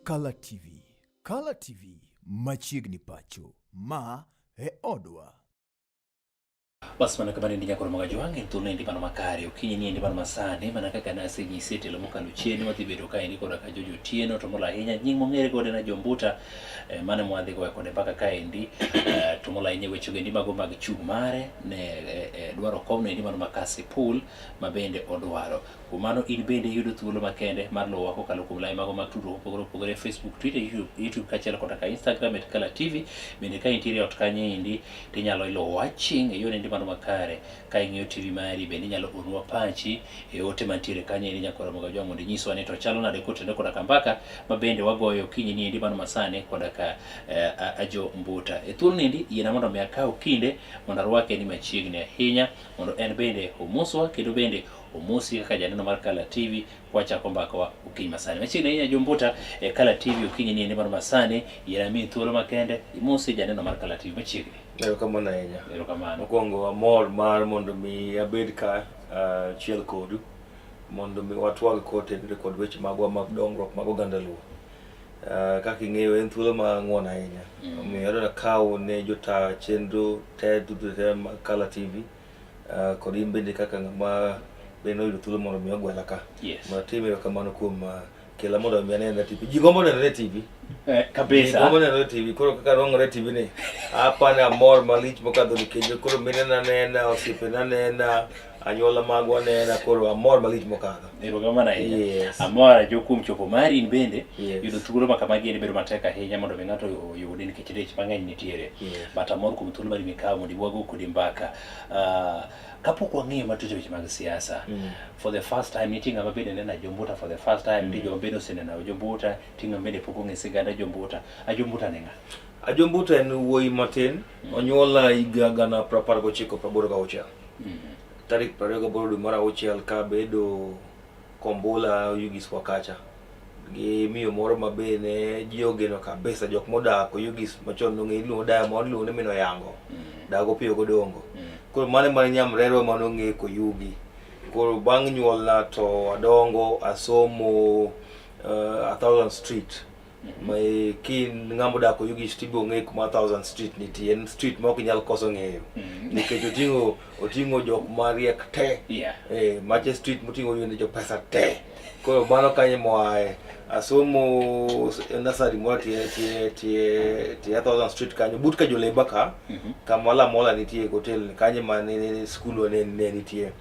Kala TV. Kala TV machiegni pacho. Ma e odwa. Bas mana kamano endi nyakoro mag ajwang' en thuolo endi mano makare okinyi ni endi mano masani mana kaka nasenyisi e tielo mokalo chien wadhi bedo ka endi koda ka George Otieno to molo ahinya nying mong'ere godo en Ajombuta mano mwadhi goyo kode mbaka ka endi to molo ahinya weche go endi mago mag chung' mare ne dwaro komno endi mano ma Kasipul ma bende odwaro. Kuom mano in bende iyudo thuolo makende mar luwowa kokalo kuom lai mago mag tudruok mopogore opogore Facebook, Twitter, YouTube kaachiel koda ka Instagram at Kala TV. Bende ka intiere e ot kanyo endi tinyalo luwowa aching' e yor endi mano makare. Ka ing'iyo TV mari bende inyalo oronwa pachi e ote mantiere kanyo endi nyakwar Ramogi Ajwang' mondo inyiswa ni to chalo nade kotenore koda ka mbaka ma bende wagoyo okinyi ni endi mano masani koda ka Ajo Mbuta. E thuolo ni endi yiena mondo mi akaw kinde mondo arwake ni machiegni ahinya mondo en bende omoswa kendo bende omosi kaka janeno mar Kala TV kwachako mbakawa okinyi masani. Machiegni ahinya Jombuta e Kala TV okinyi ni endi mar masani, yiena miyi thuolo makende imosi janeno mar Kala TV machiegni. Erokamano ahinya. Erokamano. Mokwongo amor mar mondo mi abed ka achiel kodu mondo mi watwag kotenore kod weche magwa mag dongruok mag oganda Luo. Kaka ing'eyo en thuolo mang'won ahinya. Omiyo adwaro kawo ne jota chenro te duto te mag Kala TV kod in bende kaka ng'ama bende noyudo thuolo mondo mi ogwela ka. Yes. Mondo atim erokamano kuom kela mondo mi anene e TV. Ji gombo nenore e TV. Kabisa. Ji gombo nenore e TV. Koro kaka nwang'ore e TV ni, apani amor malich mokadho nikech koro minena nena, osiepena nena, anyuola magwa nena, koro amor malich mokadho. Erokamano ahinya. Yes. Amor ajo kuom chopo mari in bende. Yes. Yudo thuolo ma kamagi en bedo matek ahinya mondo mi ng'ato oyudi nikech dich mang'eny nitiere. Yes. But amor kuom thuolo mari mikawo mondo iwago kodi mbaka. Kapok wang'iyo matut e weche mag siasa, for the first time nitie ng'ama bende neno Ajombuta for the first time, nitie joma bende oseneno Ajombuta, nitie ng'ama bende pok ong'e sigand Ajombuta. Ajombuta ne ng'a? Ajombuta en wuoyi matin, onyuola higa gana prapar gochiko praboro gauchiel. Tarik 28 dwe mar auchiel kabedo Kombula Oyugis kacha gi miyo moro ma be ne ji ogeno kabisa jok modak Oyugis machon nong'e iluongo dayo moro iluongo ni min Oyango dago piyo godongo. Koro mano ema nyamrerwa mane ong'e Koyugi. Koro bang' nyuolna to adongo asomo a Thousand Street. Ma kin ng'ama odak Oyugis to ibiro ng'e kuma Thousand Street nitie. En street ma ok inyal koso ng'eyo. Nikech oting'o jok mariek te. Yeah. Mache street moting'o yiende jo pesa te. Koro mano kanyo moaye. Asomo nursery moro tie Thousand Street kanyo but ka joleba ka kama Lamola nitie hotel kanyo ma ne skul ne nitie.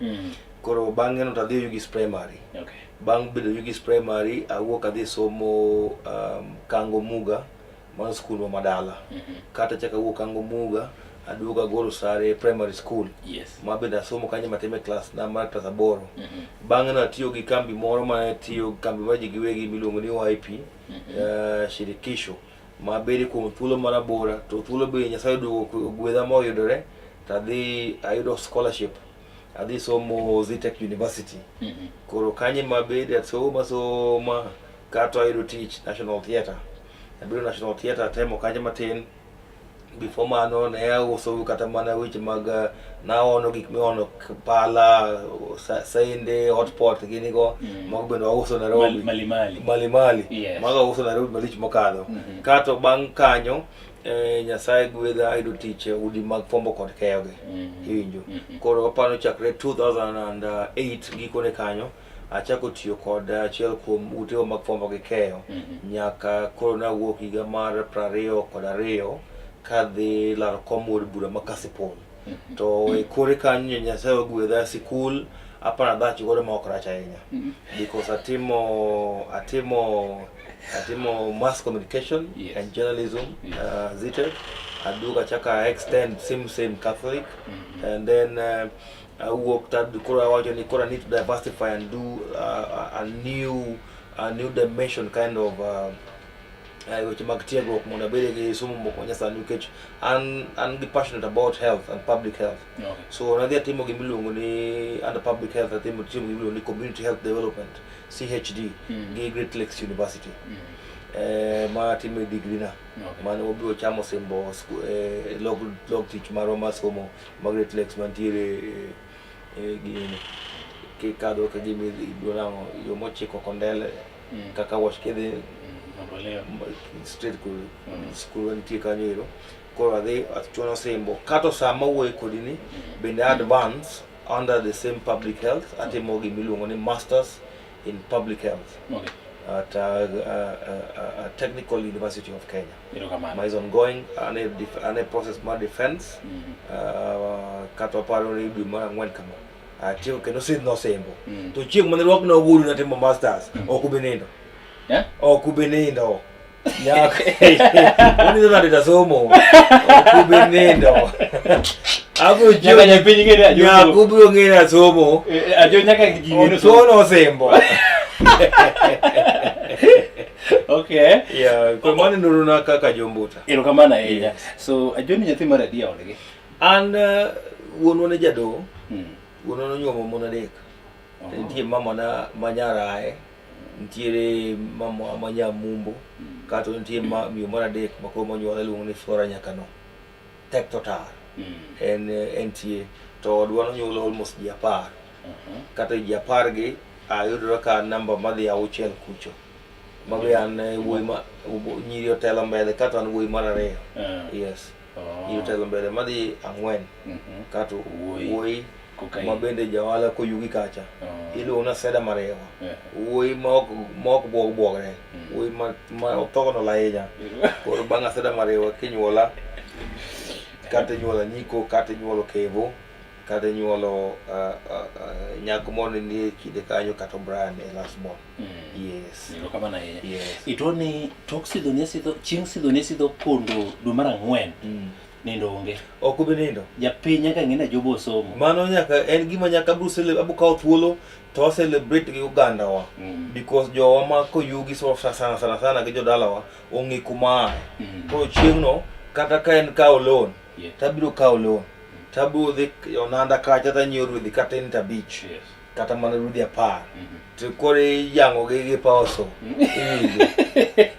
Koro bang'e no to adhi Oyugis Primary. Okay. Bang' bedo Oyugis Primary awuok adhi somo Kango Muga, mano skul ma madala. Kata achako awuok Kango Muga aduogo agoro Sare Primary School. Yes. Ma bende asomo kanyo matin e klas na mar klas aboro. Bang'e no atiyo gi kambi moro ma tiyo kambi mar ji giwegi miluongo ni OIP, shirikisho ma bede kuom thuolo marabora to thuolo be Nyasaye oduogo ogwedha moyudore to adhi ayudo scholarship adhi somo Zetech University. Koro kanyo ema abede asoma soma kato ayudo tich National Theatre. Abedo National Theatre atemo kanyo matin before mano ne auso kata mana weche mag naono gik miono pala, sende, hotpot gini go mago bende wauso Nairobi. Mali mali. Mali mali. Yes. Mago auso Nairobi malich mokadho. Kato bang' kanyo Nyasaye gwedha ayudo tich e udi mag fwambo kod keyo gi. Iwinjo. Koro aparo chakre 2008 gikone kanyo achako tiyo kod achiel kuom utewa mag fwambo gi keyo nyaka koro nawuok higa mar 22 kadhi laro kom od bura ma Kasipul. To e kore kanyo Nyasaye ogwedha sikul aparo adhach godo ma ok rach ahinya. Because atimo mass communication Yes. and journalism. Yes. Zetech. Aduogo achako a extend same Catholic. And then awuok to koro awacho ni koro I need to diversify and do a new dimension kind of weche mag tiegruok mondo abed gi somo moko manyasani nikech an gi passionate about health and public health. Okay. So nadhi atimo gima iluongo ni under public health atimo timo gima iluongo ni community health development CHD gi Great Lakes University. Ma atimo e degree na. Okay. Mane wabiro chamo simbo log tich marwa mar somo ma Great Lakes mantiere gini kikadho ka gima ibiro nang'o yo mochiko Kondele kaka wash kidhi. Mamboleo. Straight kul skul nitie kanyo ero. Koro adhi achuono osimbo. Kato sama awuoyo kodi ni bende advance under the same public health atimo gima iluongo ni masters in public health at Technical University of Kenya. Erokamano. Ma is ongoing ane ane process mar defense kata waparo ni dwe mar ang'wen kama atieko kendo sidhna osimbo. To chieng' mane rwakna ogudu natimo masters ok ubi nindo. Yeah? Ok ubi nindo. Nyaka unindo nade tasomo. Ok ubi nindo. Abiro jiwo Nyaka japiny ng'e ni Ajo nyaka somo. ubiro ng'e ni asomo. Ajo nyaka ji ng'e ni osomo. Otono osimbo. Okay. Yeah, koro mano e nonrona kaka Jombuta. Erokamano ahinya. So Ajo ni nyathi mar adi e odgi? An wuonwa ne jadoho, wuonwa nonyuomo mon adek. Oh. Nitie mamana ma nyarae, nitiere mama ma nyamumbo, kato nitie miyo mar adek ma koro monyuol iluongo ni Flora Nyakano. Tek to tar. En entie to odwa nonyuolo almost ji 10. Kata ji 10 gi ayudora ka namba madhi 6 kucho. Mabe an wuoyi ma nyiri otelo mbele kato an wuoyi mar 2. Yes. Nyiri otelo mbele madhi 4. Kato wuoyi ma bende jaohala koyugi kacha. Iluongo na Seda Marewa. Wuoyi ma ok buog buogre. Wuoyi ma othogono ahinya. Koro bang' Aseda Marewa kinyuola kata inyuolo Nyiko kata inyuolo Kevo kata inyuolo nyako moro nie kinde kanyo kata Brian e last born. Yes. Erokamano ahinya. Yes. Ito ni tok sidho ne sidho chieng' sidho ne sidho kondo dwe mar 4. Nindo onge. Ok obi nindo. Japiny nyaka ng'e ni Ajobo osomo. Mano nyaka en gima nyaka abiro kawo thuolo to celebrate gi oganda wa. Because jowa ma koyugi so sana sana sana gi jodalawa ong'e kuma ae. Koro chieng'no kata ka en kawo loan, tabiro kawo loan. Tabiro dhi onanda kacha tanyiewo rwedhi kata en 5. Kata mana rwedhi 10. To koro iyang'o gi gi poso. Iwinjo.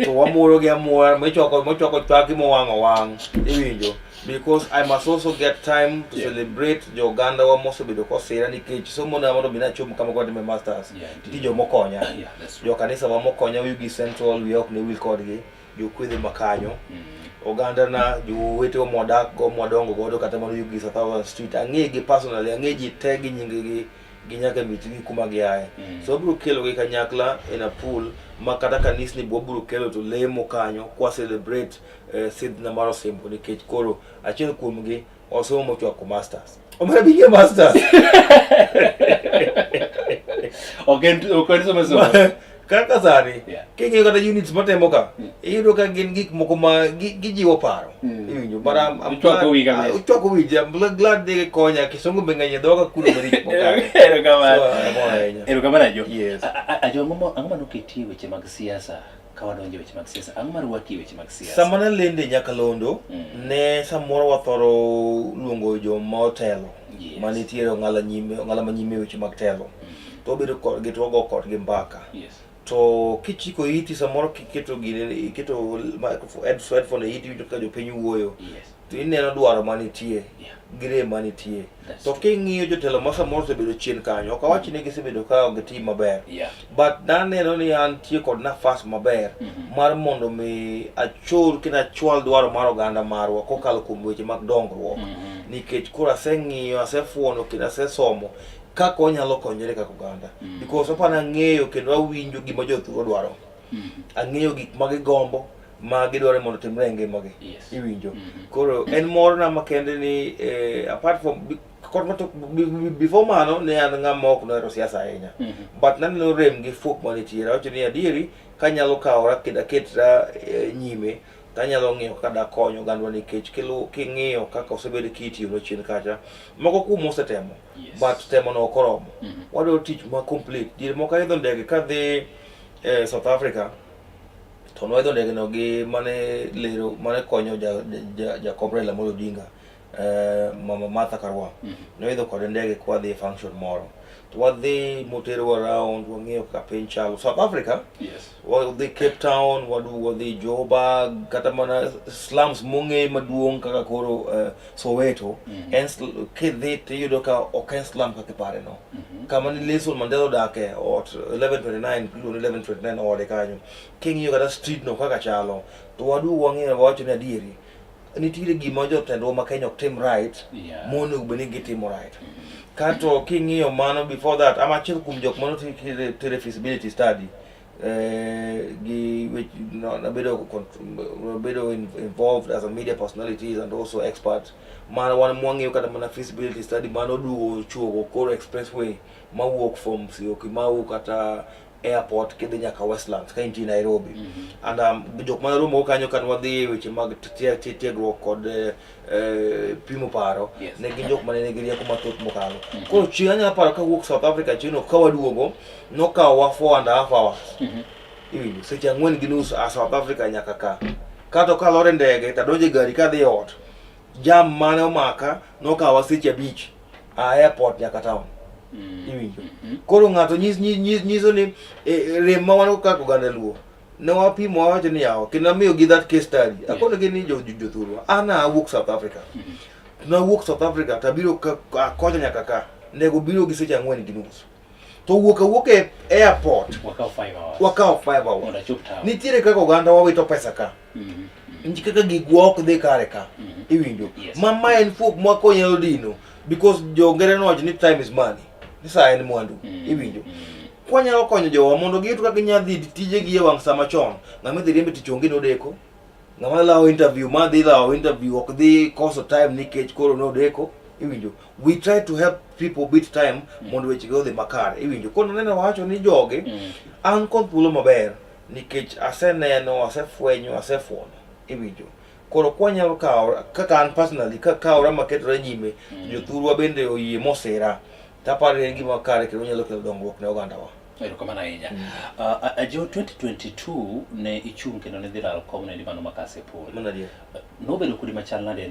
To wamuro gi amura mochwako chwaki mowang'o wang'. Iwinjo. Because I must also get time to celebrate jo oganda wa mosebedo kosira nikech somo na mondo mi nachop kama koro atime masters. Nitie jomokonya. Jo kanisa wa mokonya Uyugi Central wiya ok ne wil kodgi. Jo kwedhe makanyo. Oganda na jowetewa mwadak go mwadongo godo kata mana Uyugi South Street ang'e gi personally ang'e ji te gi nying gi gi nyaka mitgi kuma giaye. So wabiro kelo gi kanyakla in a pool ma kata kanisni bo wabiro kelo to lemo kanyo kwa celebrate sidhna mar osimbo nikech koro achiel kuomgi osomo mochwako masters. Omera bi masters. Ok en somo somo. Kaka sani king'iyo kata units matemo ka iyudo ka gin gik moko ma gijiwo paro. Iwinjo but I'm Ochwako wi kabisa. Ochwako wiji. I'm glad ni gikonya. Kisungu be ng'eny e dhoga kuno marich mokalo. Erokamano. So, amor ahinya. Erokamano Ajo. Yes. Ajo ang'o manoketi e weche mag siasa? Ka wadonjo e weche mag siasa, ang'o marwaki e weche mag siasa? Sama nalendo e Nyakalondo, ne samoro wathoro luongo joma otelo manitiere ong'ala nyime, ong'ala manyime e weche mag telo. To wabedo kodgi to wago kodgi mbaka. To kichiko iti samoro kiketo gine, iketo microphone, headphone e iti iwinjo kaka jopiny wuoyo. To ineno dwaro manitie, gi rem manitie. To king'iyo jotelo ma samoro osebedo chien kanyo, ok awach ni gisebedo ka ok gitim maber. But naneno ni antie kod nafas maber mar mondo mi achor kendo achwal dwaro mar oganda marwa kokalo kuom weche mag dongruok. Nikech koro aseng'iyo, asefuono kendo asesomo kaka wanyalo konyore kaka oganda. Because apana ang'eyo kendo awinjo gima jothuro dwaro. Ang'eyo gik ma gigombo ma gidwaro mondo otimre e ngimagi. Iwinjo. Koro en morna makende ni apart from before mano ne an ng'ama ok nohero siasa ahinya. But naneno rem gi fuok manitiere. Awacho ni adieri kanyalo kawora kendo aketra nyime tanyalo ng'iyo kaka dakonyo ogandwa nikech king'iyo kaka osebedo kitiyo chien kacha moko kuom osetemo but temo no ok oromo. Wadwaro tich ma complete. Diere moko aidho ndege kadhi South Africa to nwaidho ndege no gi mane lero mane konyo jakom Raila Amolo Odinga Mama Martha Karua. Nwaidho kode ndege kwadhi e function moro. To wadhi moterowa round, wang'iyo kaka piny chalo. South Africa, wadhi Cape Town, waduogo wadhi Joburg, kata mana slums mong'e maduong' kaka koro Soweto. En kidhi tiyudo ka ok en slum kaka ipare no. Kama ni Nelson Mandela odake, ot 1129, iluongo ni 1129 ode kanyo. King'iyo kata street no kaka chalo, to waduogo wang'iyo wawacho ni adieri nitiere gima jotendwa ma Kenya ok tim right monego bed ni gitimo right. Kato king'iyo mano before that, ama achiel kuom jok mano tere feasibility study gi which no, nabedo involved as a media personalities and also expert. Mano wan mwang'iyo kata mana feasibility study mano duogo chuogo koro expressway mawuok from Syokimau kata airport kidhi nyaka Westlands ka intie Nairobi. And jok mane romo kanyo kane wadhi e weche mag tiegruok kod pimo paro, ne gin jok mane nigi rieko mathoth mokalo. Koro chieng' anyalo paro kawuok South Africa chieng'no ka waduogo, nokawowa 4.5 hours. Iwinjo, seche 4.5 a South Africa nyaka ka. Kato kalor e ndege tadonjo e gari kadhi e ot, jam mane omaka nokawa seche 5 a airport nyaka town. Iwinjo. Koro ng'ato nyiso ni rem ma wan go kaka oganda Luo, ne wapimo wawacho ni yawa, kendo amiyo gi that case study. Akono gi ni jothurwa, an awuok South Africa. Nawuok South Africa tabiro kocha nyaka ka, nego biro gi seche 4.5. To wuok awuok e airport, Wakaw 5 hours. Wakaw 5 hours. Mondo achop town. Nitiere kaka oganda wawito pesa ka. Nitie kaka gikwa ok dhi kare ka. Iwinjo. Ma en fuok mwakonyalo dino, because jo ngere nowacho ni time is money. Ni saa en mwandu. Iwinjo. Kwanyalo konyo jowa mondo giyud kaka ginyalo dhi tijegi e wang' saa machon. Ng'ama idhi riembe tich onge nodeko. Ng'ama lawo interview, ma dhi lawo interview ok dhi koso time nikech koro nodeko. Iwinjo. We try to help people beat time mondo weche gi odhi makare. Iwinjo. Koro neno wacho ni jogi, an kod thuolo maber nikech aseneno, asefwenyo, asefuono. Iwinjo. Koro kwanyalo kawo kaka an personally ka kawora maketora nyime, jothurwa bende oyie mosira, taparo ni en gima kare kendo nyalo kelo dongruok ne ogandawa. Erokamano ahinya. Ajo 2022 ne ichung' kendo ne dhi laro kom ne mano ma Kasipul. Mano adier. Nobedo kodi machal nade?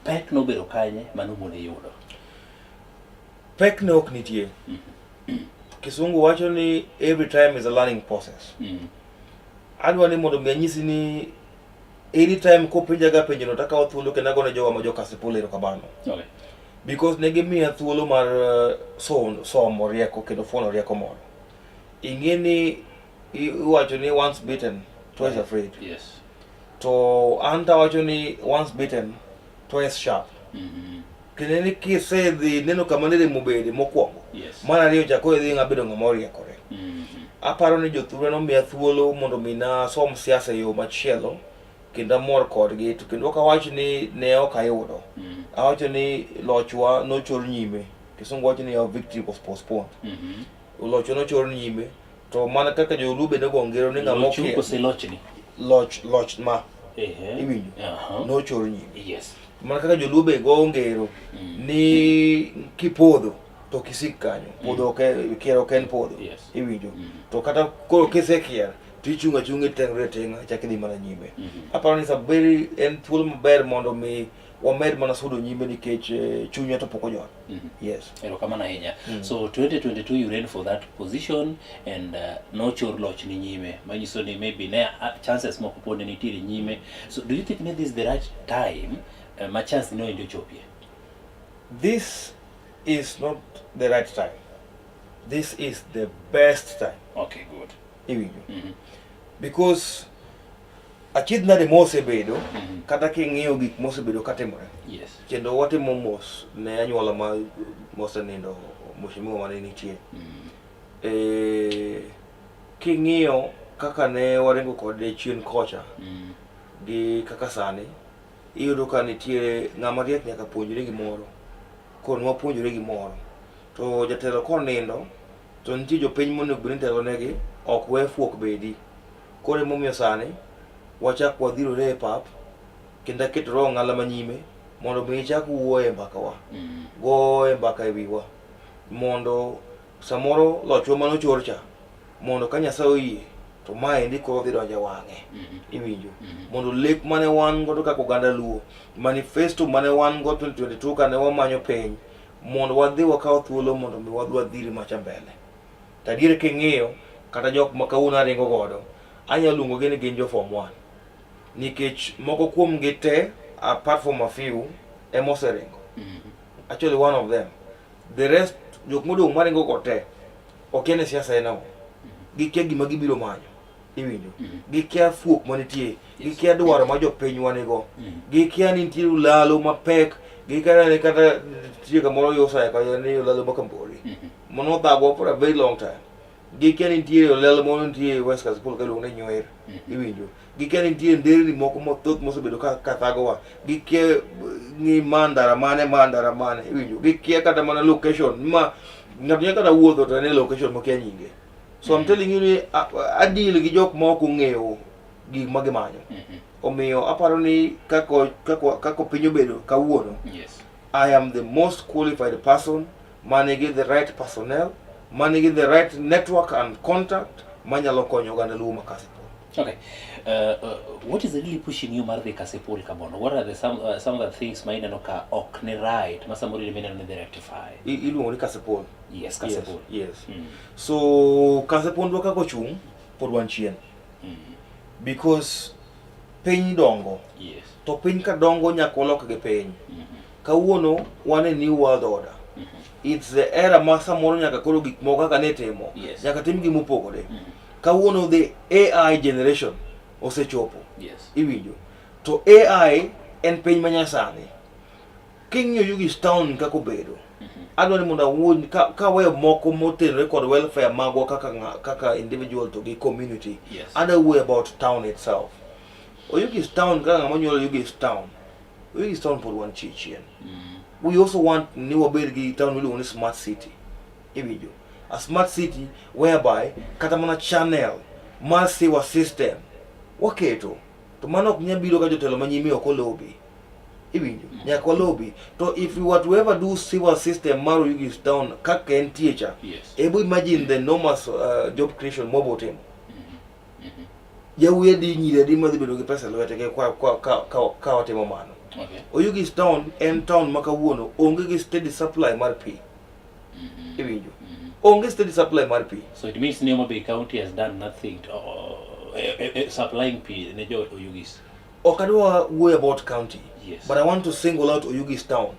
Pek nobedo kanye mano mone yudo? Pek ne ok nitie. Kisungu wacho ni every time is a learning process. Adwa ni mondo mi anyisi ni anytime kopenja ga penjo no takawo thuolo kendo agone jowa ma jo Kasipul erokamano. Because ne gimiya thuolo mar somo rieko kendo fuono rieko moro. Ing'e ni iwacho ni once bitten, twice afraid. To an tawacho ni once bitten, twice sharp. Kendo ni kisedhi neno kama ne rem obede mokwongo. Mar ariyo cha koro idhi ng'a bedo ng'ama oriekore. Aparo ni jothurwa nomiya thuolo mondo mi nasom siasa e yo machielo kendo amor kodgi, to kendo ok awach ni ne ok ayudo. Awacho ni lochwa nochor nyime. Kisungu wacho ni our victory was postponed. Lochwa nochor nyime, to mana kaka joluo bende ogo ngero ni ng'ama Lochu okia kose lochni? Loch ma. Iwinjo? Nochor nyime. Mana kaka joluo be go ngero ni kipodho to kisik kanyo. Podho ok en, kier ok en podho. Iwinjo? To kata koro kisekier to ichung' achung'a iteng'ri ateng'a ichak idhi mana nyime. Aparo ni saberi en thuolo maber mondo mi wamed mana sudo nyime nikech chunywa to pok ojony. Yes. Erokamano ahinya. So 2022 you ran for that position and nochor loch ni nyime. Manyiso ni maybe ne chances moko pod ne nitiere nyime. So do you think ni this is the right time ma chance no endi ochopie? This is not the right time. This is the best time. Okay, good. Iwinjo. Because achiedh nade mosebedo, kata king'iyo gik mosebedo katimore. Kendo watimo mos ne anyuola ma mosenindo mheshimiwa mane nitie. King'iyo kaka ne waringo kode chien kocha, gi kaka sani, iyudo ka nitie ng'ama riek nyaka puonjre gimoro. Koro nwapuonjore gimoro. To jatelo konindo, to nitie jopiny monego bed ni telo negi, ok we fuok bedi. Koro emomiyo sani, wachak wadhirore e pap, kendo aketo roho ng'ala manyime, mondo mi ichak wuoye e mbakawa. Goye mbaka e wiwa. Mondo samoro lochwa manochor cha, mondo ka Nyasaye oyie, to maendi koro dhi donjo e wang'e. Iwinjo? Mondo lek mane wan godo kaka oganda Luo, manifesto mane wan go 2022 kane wamanyo piny, Mondo wadhi wakaw thuolo mondo mi wadhi wadhiri macha mbele. To adier king'iyo kata jok ma kawuono aringo godo, anyalo luongo gi ni gin jo form 1. Nikech moko kuom gi te, apart from a few, ema oseringo. Actually one of them. The rest, jok modong' maringo go te, okia ni siasa en ang'o. Gikia gima gibiro manyo. Iwinjo? Gikia fuok manitie. Gikia dwaro ma jopinywa nigo. Gikia ni nitie ulalo mapek. Gikia ni kata nitie kamoro Yosaya kacha ni ulalo ma Kambori. Mano dhagwa for a very long time. Gikia ni nitie olalo moro nitie West Kasipul ka iluongo ni Nywer. Iwinjo? Gikia ni nitie nderni moko mathoth mosebedo ka thagowa. Gikia ni ma ndara mane, ma ndara mane. Iwinjo? Gikia kata mana location ma ng'ato nyalo kata wuotho to en e location mokia nyinge. So I'm telling you ni a deal gi jok ma ok ong'eyo gik ma gimanyo. Omiyo aparo ni kako piny obedo kawuono, I am the most qualified person manigi the right personnel, manigi the right network and contact manyalo konyo oganda Luo ma Kasipul. Okay. What is really pushing you mar dhi Kasipul kabono? What are the some of the things ma ineno ka ok ni right ma samoro in mineno ni dhi rectify? Iluongo ni Kasipul. Yes, Kasipul. Yes. So Kasipul kaka ochung' pod wan chien. Because piny dongo. To piny ka dongo nyaka walok gi piny. Kawuono wan e new world order. It's the era ma samoro nyaka koro gik moko kaka ne timo. Nyaka tim gi mopogore. Kawuono the AI generation osechopo. Iwinjo. To AI en piny manyasani. King'iyo Oyugis town kaka obedo. Adwa ni mondo awuo kaweyo moko motenore kod welfare magwa kaka individual to gi community. Adwa wuoyo about town itself. Oyugis town kaka ng'ama onyuol Oyugis town. Oyugis town pod wan chien. We also want ni wabed gi town miluongo ni smart city. Iwinjo. A smart city whereby kata mana channel mar sewer system waketo. To mano ok nyal biro ka jotelo manyime ok olobi. Iwinjo. Nyaka walobi. To if we were to ever do sewer system mar Oyugis town kaka entie cha, ebo imagine the enormous job creation mwabo timo. Yawuoyi adi, nyiri adi madhi bedo gi pesa e lwetgi ka watimo mano. Oyugis town en town ma kawuono onge gi steady supply mar pi. Iwinjo. Onge steady supply mar pi. So it means ni Homa Bay County has done nothing to supplying pi ne jo Oyugis. Ok adwa wuoyo about county. But I want to single out Oyugis town.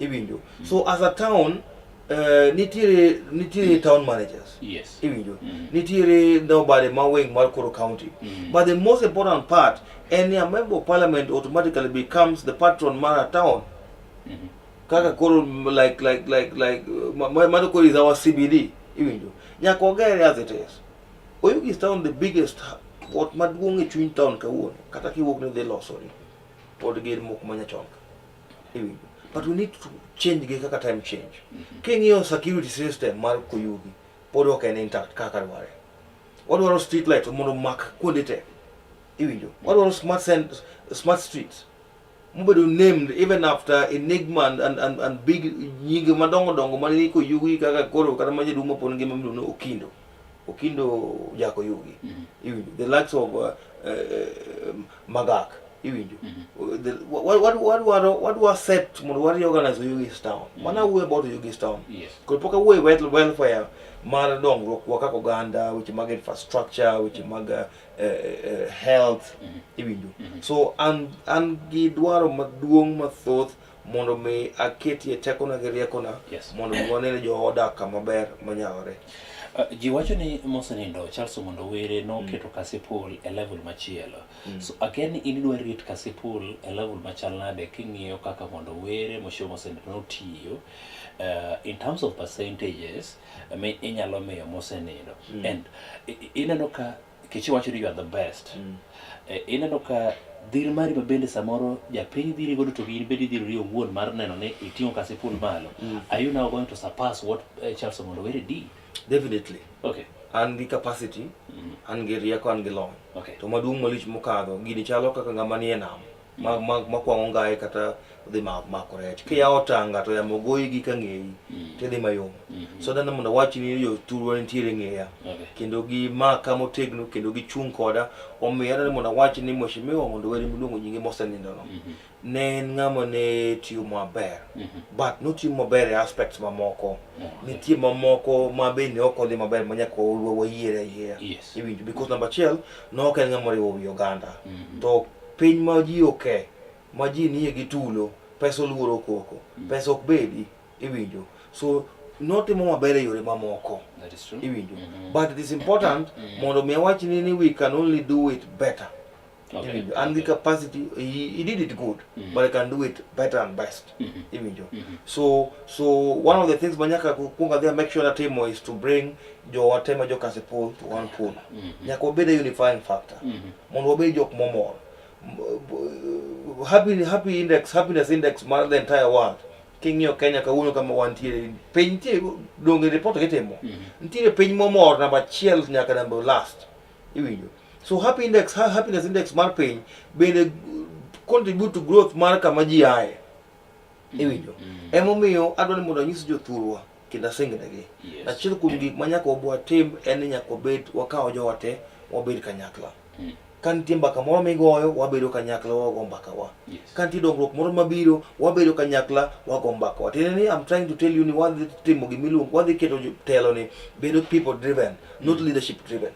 Iwinjo. So as a town, nitiere town managers. Iwinjo. Nitiere nobody ma wing mar koro county. But the most important part, any a member of parliament automatically becomes the patron mar a town. Kaka koro like mano koro is our CBD. Iwinjo. Nyaka wagere as it is. Oyugis town the biggest ot maduong' e chuny town kawuono. Kata kiwuok ni dhi losori, pod gin moko manyachon ka. Iwinjo. But we need to change gi kaka time change. King'iyo security system mar Koyugi, pod ok en intact kaka dwarre. Wadwaro street light mondo omak kuonde te. Iwinjo. Wadwaro smart streets. Mobedo named even after Enigma and big nyinge madongo dongo mane ni Koyugi kaka koro kata ma jaduong' mapod ngima miluongo ni Okindo. Okindo Jakoyugi. Iwinjo. The likes of Magak. Iwinjo. Wadwa set mondo wa reorganize Oyugis town. Mana wuoyo about Oyugis town. Koro pok awuoyo welfare mar dongruok wa kaka oganda, weche mag infrastructure, weche mag health. Iwinjo. So an gi dwaro maduong' mathoth mondo mi aketie tekona gi riekona mondo mi wane ni jowa odak kama ber manyalore. Ji wacho ni mosenindo Charles Omondo Were noketo Kasipul e level machielo. So again in idwa rit Kasipul e level machal nade king'iyo kaka Omondo Were mosho mosenindo notiyo in terms of percentages mi inyalo miyo mosenindo. And ineno ka kichi wacho ni you are the best. Ineno ka dhir mari ma bende samoro japiny dhiri godo to in bende idhirori owuon mar neno ni iting'o Kasipul malo. Are you now going to surpass what Charles Omondo Were did? Definitely. An gi capacity, an gi rieko, an gi lony. To maduong' malich mokadho, gini chalo kaka ng'ama nie nam. Ma ma ma kwang'o ngai kata dhi mako rech. Kiyawo tanga to yamo goyi gi ka ng'eyi tidhi mayom. So adwaro ni mondo awach ni jothurwa nitiere ng'eya. Kendo gimaka motegno kendo gichung' koda. Omiyo adwaro ni mondo awach ni Mheshimiwa Ong'ondo Were miluongo nyinge mosenindono. Ne en ng'ama ne tiyo maber. But notiyo maber e aspects mamoko. Nitie mamoko ma bende ok odhi maber ma nyaka wayiere ayiera. Iwinjo? Because number achiel, ne ok en ng'ama oriwo wi oganda. To piny ma ji oke, ma ji nie gi tulo, pesa oluoro koko. Pesa ok bedi, iwinjo? So notimo maber e yore mamoko. That is true. Iwinjo? But it is important mondo mi awach ni we can only do it better. Iwinjo? An gi capacity, he did it good, but I can do it better and best. Iwinjo? So one of the things ma nyaka kuong adhi make sure natimo is to bring jowa te ma jo Kasipul to one pool. Nyaka wabed a unifying factor. Mondo wabed jok momor. Happy index, happiness index mar the entire world. King'iyo Kenya kawuono kama wantiere, piny nitie donge report gitimo. Nitiere piny momor namba achiel nyaka namba last. Iwinjo? So happy index, happiness index mar piny bende contribute to growth mar kama ji aye. Iwinjo? Emomiyo adwa ni mondo anyis jothurwa kendo asingnegi. Achiel kuom gik ma nyaka watim en ni nyaka wabed wakaw jowa te wabed kanyakla. Ka nitie mbaka moro migoyo, wabedo kanyakla wago mbaka wa. Ka nitie dongruok moro mabiro, wabedo kanyakla wago mbaka wa. Tiende ni I'm trying to tell you ni wadhi timo gimiluongo, wadhi keto telo ni bedo people driven, not leadership driven.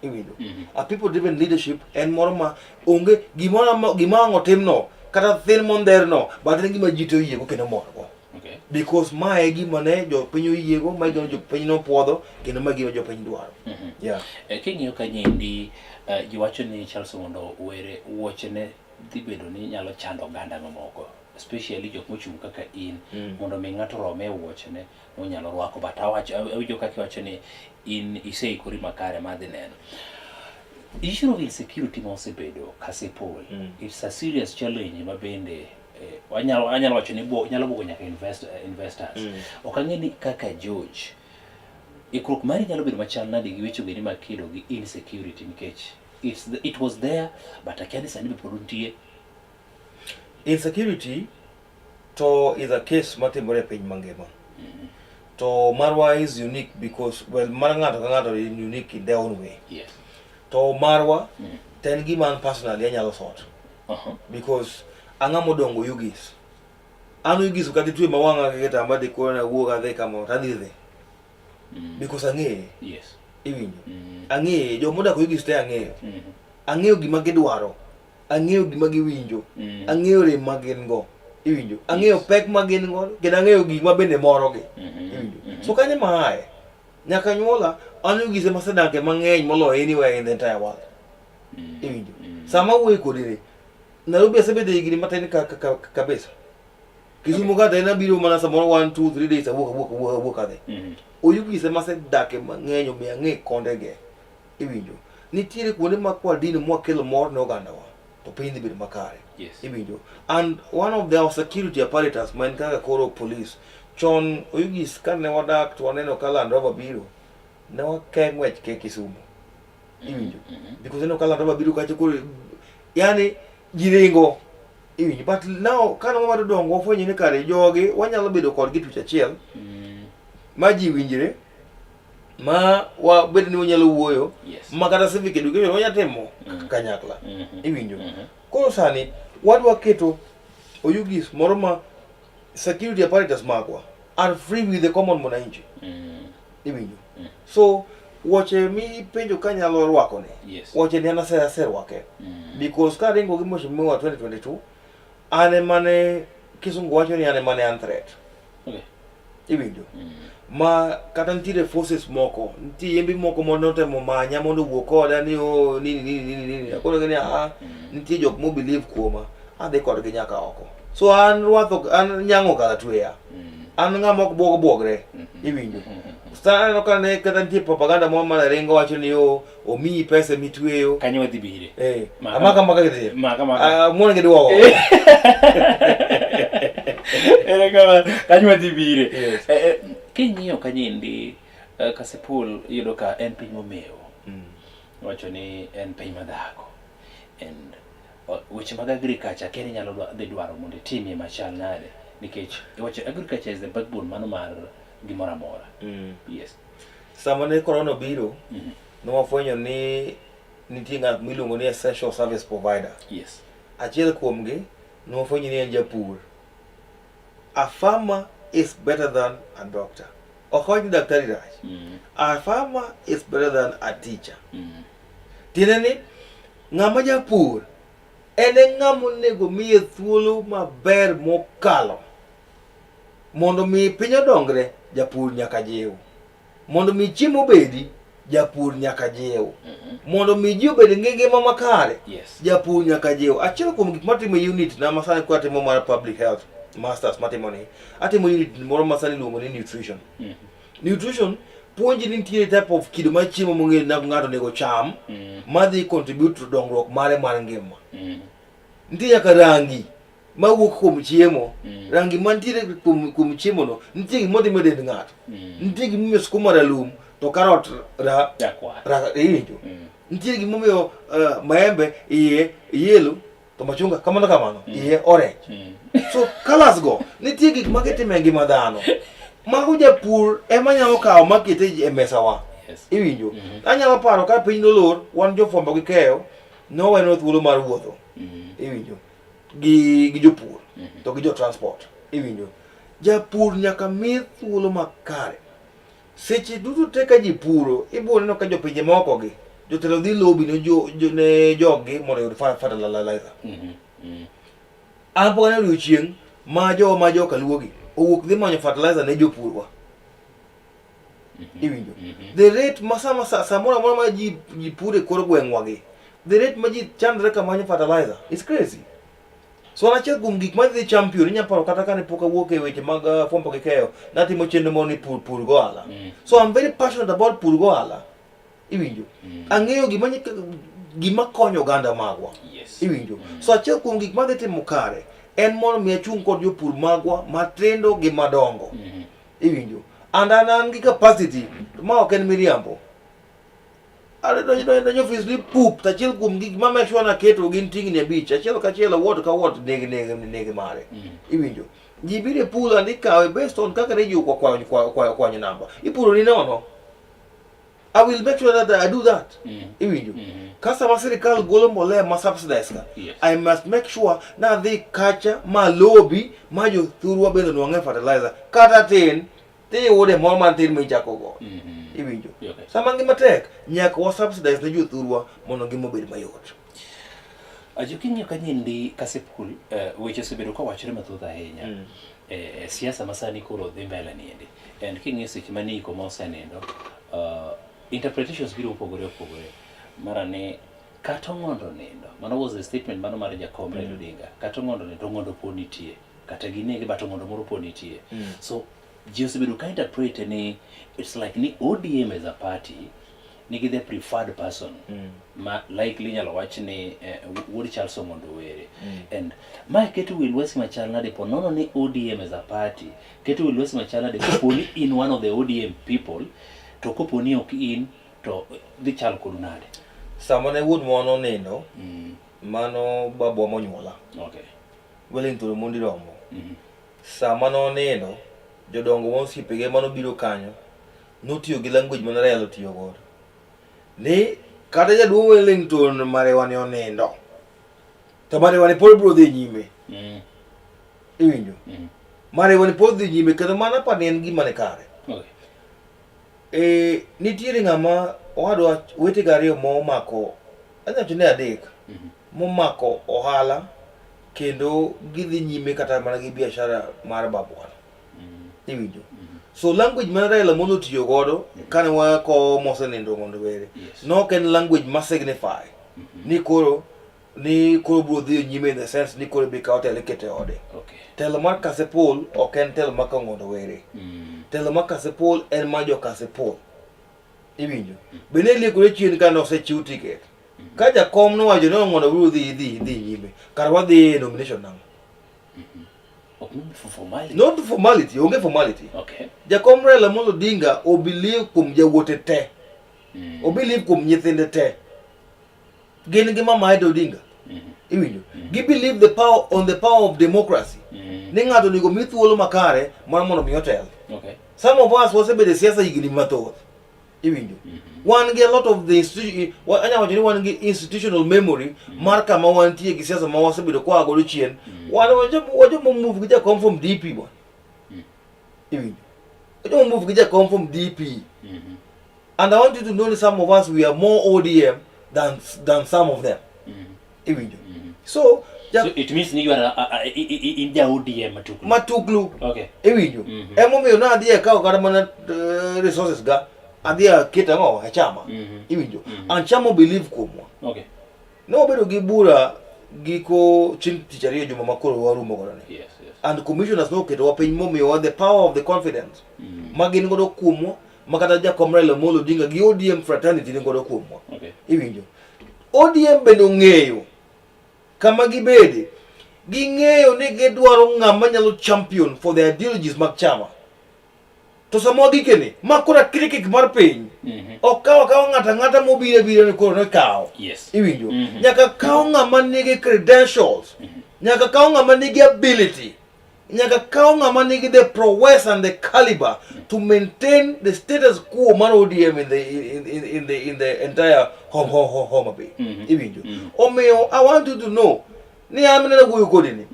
Iwinjo? A people driven leadership en moro ma onge gimoro gima ang' otimno kata thin mondherno, but en gima ji te oyiego kendo morgo. Because mae e gima ne jopiny oyiego, mae e gima jopiny nopuodho, kendo mae e gima jopiny dwaro. Yeah. King'iyo kanyendi, ji wacho ni Charles Ong'ondo Were wuochene dhi bedo ni nyalo chando oganda mamoko, especially jok mochung' kaka in, mondo mi ng'ato rome e wuochene onyalo rwako. But awacho, awinjo kaka iwacho ni in iseikori makare mar dhi neno. Issue of insecurity ma osebedo Kasipul, it's a serious challenge ma bende anyalo wacho ni nyalo buogo nyaka investors. Ok ang'e ni kaka George, ikruok mari nyalo bedo machal nade gi weche ogeni mag kedo gi insecurity, nikech it was there but akia ni sani be pod nitie. Insecurity to is a case matimore e piny mangima. To marwa is unique because, well, mar ng'ato ka ng'ato is unique in their own way. To marwa, to en gima an personally anyalo sort. Because ang'ama odongo Oyugis. An Oyugis kata itwe ma wang'a gi kitamba dhi koro nawuog adhi kamoro to adhi dhi. Because ang'eye. Iwinjo? Ang'eye, joma odak Oyugis te ang'eyo. Ang'eyo gima gidwaro. Ang'eyo gima giwinjo. Ang'eyo rem ma gin go. Iwinjo? Ang'eyo pek ma gin go, kendo ang'eyo gik ma bende morogi. Iwinjo? So kanyo ema aye. Nyaka nyuola, an Oyugis ema asedake mang'eny moloyo anywhere in the entire world. Iwinjo? Sama awuoyo kodi ni, Nairobi asebedo higni matin kabisa. Kisumu kata en abiro mana samoro 1 2 3 days awuok awuok awuok awuok adhi. Oyugis ema asedake mang'eny omiyo ang'e kondege. Iwinjo? Nitiere kuonde ma kwadino mwakelo mor ne ogandawa to piny dhi bedo makare. Iwinjo? And one of our security apparatus ma en kaka koro police. Chon Oyugis kane wadak to waneno ka Land Rover biro, ne wake ng'wech ke Kisumu. Iwinjo? Because ineno ka Land Rover biro kacha koro yani ji ringo. Iwinjo? But now kane wamedo dongo wafwenyo ni kare jogi wanyalo bedo kodgi twech achiel ma ji winjre ma wabed ni wanyalo wuoyo ma kata civic education wanyalo timo kanyakla. Iwinjo? Koro sani wadwa keto Oyugis moro ma security apparatus magwa are free with the common mwananchi. Iwinjo? So wuoche mipenjo ka nyalo rwako ni, wuoche ni an aserwake. Because ka ringo gi Mheshimiwa 2022, an emane Kisungu wacho ni an emane an threat. Iwinjo? Ma kata nitiere forces moko, nitie yembe moko manotemo manya mondo owuo koda ni oh nini nini nini nini. Akono gi ni ah, nitie jok mo believe kuoma, adhi kodgi nyaka oko. So an rwadho, an nyang'o kata tweya. An ng'ama ok buog buogre. Iwinjo? Sa aneno ka ne kata nitie propaganda moro mane ringo wacho ni oh, omiyi pesa mitweyo. Kanyo wadhi bire. Amaka maka gidhi. Maka maka. Muone giduogo. Ere kama kanyo wadhi bire. King'iyo kanyendi, Kasipul iyudo ka en piny momewo. Wacho ni en piny madhako. And Weche mag agriculture akia ni inyalo dhi dwaro mondo itimie machal nade nikech iwacho agriculture is the backbone mano mar gimoro amora. Yes. Sama ne corona obiro, ne wafwenyo ni nitie ng'at miluongo ni essential service provider. Achiel kuomgi ne wafwenyo ni en japur. A farmer is better than a doctor. Ok awach ni daktari rach. A farmer is better than a teacher. Tiende ni ng'ama japur en e ng'ama onego miye thuolo maber mokalo. Mondo mi piny odongre, japur nyaka jiw. Mondo mi chiemo obedi, japur nyaka jiw. Mondo mi ji obed gi ngima makare, japur nyaka jiw. Achiel kuom gik matimo e unit na masani kwa timo mar public health masters matimo ni, atimo unit moro masani iluongo ni nutrition. Nutrition puonji ni nitiere type of kido mar chiemo mong'ere ni ng'ato onego cham madhi contribute to dongruok mare mar ngima. Nitie nyaka rangi mawuok kuom chiemo. Rangi mantiere kuom chiemo no nitie gima otimo e dend ng'ato. Nitie gimomiyo skuma ralum to karot ra Jakwar. ra iwinjo. Nitie gimomiyo maembe iye yellow to machunga kamano kamano iye orange. So colors go nitie gik ma gitimo e ngima dhano. Mago japur ema nyalo kawo makete e mesawa. Iwinjo. Anyalo paro ka piny nolor wan jofwambo gi keyo nowenwa thuolo mar wuotho. Iwinjo. Gi jopur to gi jo transport. Iwinjo. Japur nyaka mi thuolo makare. Seche duto te ka ji puro, ibiro neno ka jopinje moko gi jotelo dhi lobby ne jo, jo, ne joggi mondo oyud fertilizer. An pok aneno odiochieng' ma jo ma joka Luo gi owuok dhi manyo fertilizer ne jopurwa. Iwinjo? The rate ma sama samoro amora ma ji puro e kor gweng'wa gi, the rate ma ji chandre ka manyo fertilizer is crazy. So an achiel kuom gik madhi champion, inya paro kata kane pok awuok e weche mag fwambo gi keyo, natimo chenro moro ni pur pur go ohala. So I'm very passionate about pur go ohala. Iwinjo? Ang'eyo gima konyo oganda magwa. Iwinjo? So achiel kuom gik madhi timo kare en mondo mi achung' kod jopur magwa matindo gi madongo. Iwinjo? And an gi capacity ma ok en miriambo. Adonjo ofis ni pup, to achiel kuom gik ma make sure naketo gin tingni abich, achiel ka achiel, ward ka ward nigi mare. Iwinjo? Ji biro e pool and ikawe based on kaka ne ji okwanyo namba. Ipuro ni nono. I will make sure that I do that. Iwinjo? Ka sama sirikal golo mbolea ma subsidize ka, I must make sure na adhi kacha ma lobby ma jothurwa bende nwang'e fertilizer. Kata tin, tiyude moro matin michako go. Iwinjo? Sama ngima tek, nyaka wa subsidize ne jothurwa mondo ngima obed mayot. Ajo king'iyo ka nyendi Kasipul, weche osebedo ka wachore mathoth ahinya. Siasa masani koro dhi mbele niendi. And king'iyo seche mane iko ma osenindo, interpretations biro opogore opogore. Mara ni kata Ong'ondo nindo, mano was the statement mano mar Jakom Raila Odinga. Kata Ong'ondo nindo, Ong'ondo pod nitie. Kata ginege but Ong'ondo moro pod nitie. So ji osebedo ka interpret ni it's like ni ODM as a party nigi the preferred person ma likely inyalo wach ni wuod Charles Ong'ondo Were. And mae keto wi lwasi machal nade po nono ni ODM as a party keto wi lwasi machal nade kopo ni in one of the ODM people to kopo ni ok in to dhi chal kodu nade? Sama ne wuon mwa nonindo, mano babwa monyuola. Wellington Omondi Rombo. Sama nonindo, jodongo ma osiepege manobiro kanyo notiyo gi language mane Raila otiyo godo. Ni kata jaduong' Wellington Mariwa ni onindo, to Mariwa ni pod biro dhi nyime. Iwinjo? Mariwa ni pod dhi nyime kendo mano aparo ni en gima ni kare. Nitiere ng'ama owadwa wetega ariyo momako, anyalo wacho ni adek, momako ohala kendo gidhi nyime kata mana gi biashara mar babwa. Iwinjo? So language ma Raila Amolo otiyo godo kane wakowo mosenindo Ong'ondo Were, ne ok en language ma signify ni koro biro dhi nyime in the sense ni koro ibiro kawo telo ikete e ode. Telo mar Kasipul ok en telo mar Ong'ondo Were. Telo mar Kasipul en mar jo Kasipul. Iwinjo? Be ne liekore chien kane osechiw ticket. Ka jakom nowacho ni Ong'ondo biro dhi nyime, kar wadhi e nomination nang'o? Ok ni for formality. Not formality, onge formality. Jakom Raila Amolo Odinga obelieve kuom jawuote te. Obelieve kuom nyithinde te. Gin gi Mama Ida Odinga. Iwinjo? Gi believe the power on the power of democracy. Ni ng'ato onego mi thuolo makare mar mondo mi otel. Some of us wasebedo e siasa higni mathoth. Iwinjo? Wan gi a lot of the anya wacho ni wan gi institutional memory mar kama wantie gi siasa ma wasebedo kwa godo chien. Wan wajoma move gi jakom from DP bwana. Iwinjo? Wajoma move gi jakom from DP. And I want you to know that some of us we are more ODM than some of them. Iwinjo? So, So it means ni you are in ja ODM matuklu. Matuklu. Iwinjo? Mhm. Emomiyo nadhi akawo kata mana resources ga adhi aketo ang'o e chama. Iwinjo? And chama believe kuomwa. Ne wabedo gi bura giko chieng' tich ariyo juma ma koro warumo godo ni. And commissioners noketowa piny momiyowa the power of the confidence ma gin godo kuomwa ma kata jakom Raila Amolo Odinga gi ODM fraternity ni godo kuomwa. Iwinjo? ODM bende ong'eyo kama gibede. Ging'eyo ni gidwaro ng'ama nyalo champion for the ideologies mag chama. To sama wagikeni, ma koro critic mar piny, ok kaw akawa ng'ato ang'ata mobiro abira ni koro nikawo. Iwinjo? Nyaka kaw ng'ama nigi credentials. Nyaka kaw ng'ama nigi ability. Nyaka kaw ng'ama nigi the prowess and the caliber to maintain the status quo mar ODM in the entire Homa Bay. Iwinjo? Omiyo I want you to know ni an mineno wuoyo kodi ni.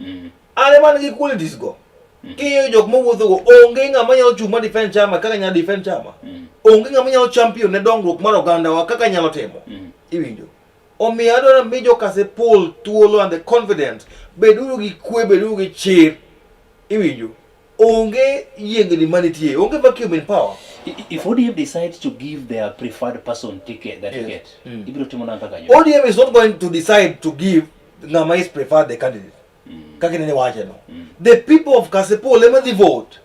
An ema an gi qualities go. King'iyo jok mawuotho go, onge ng'ama nyalo chung' ma defend chama kaka nyalo defend chama. Onge ng'ama nyalo champion ne dongruok mar ogandawa kaka nyalo timo. Iwinjo? Omiyo adwaro ni mi jo Kasipul thuolo and the confidence. Beduru gi kwe, beduru gi chir. Iwinjo? Onge yiengni manitie, onge vacuum in power. If ODM decides to give their preferred person ticket, that ticket, ibiro timo nang'o kaka jo? ODM is not going to decide to give ng'ama is preferred the candidate. Kaka inene wache no. The people of Kasipul ema dhi vote.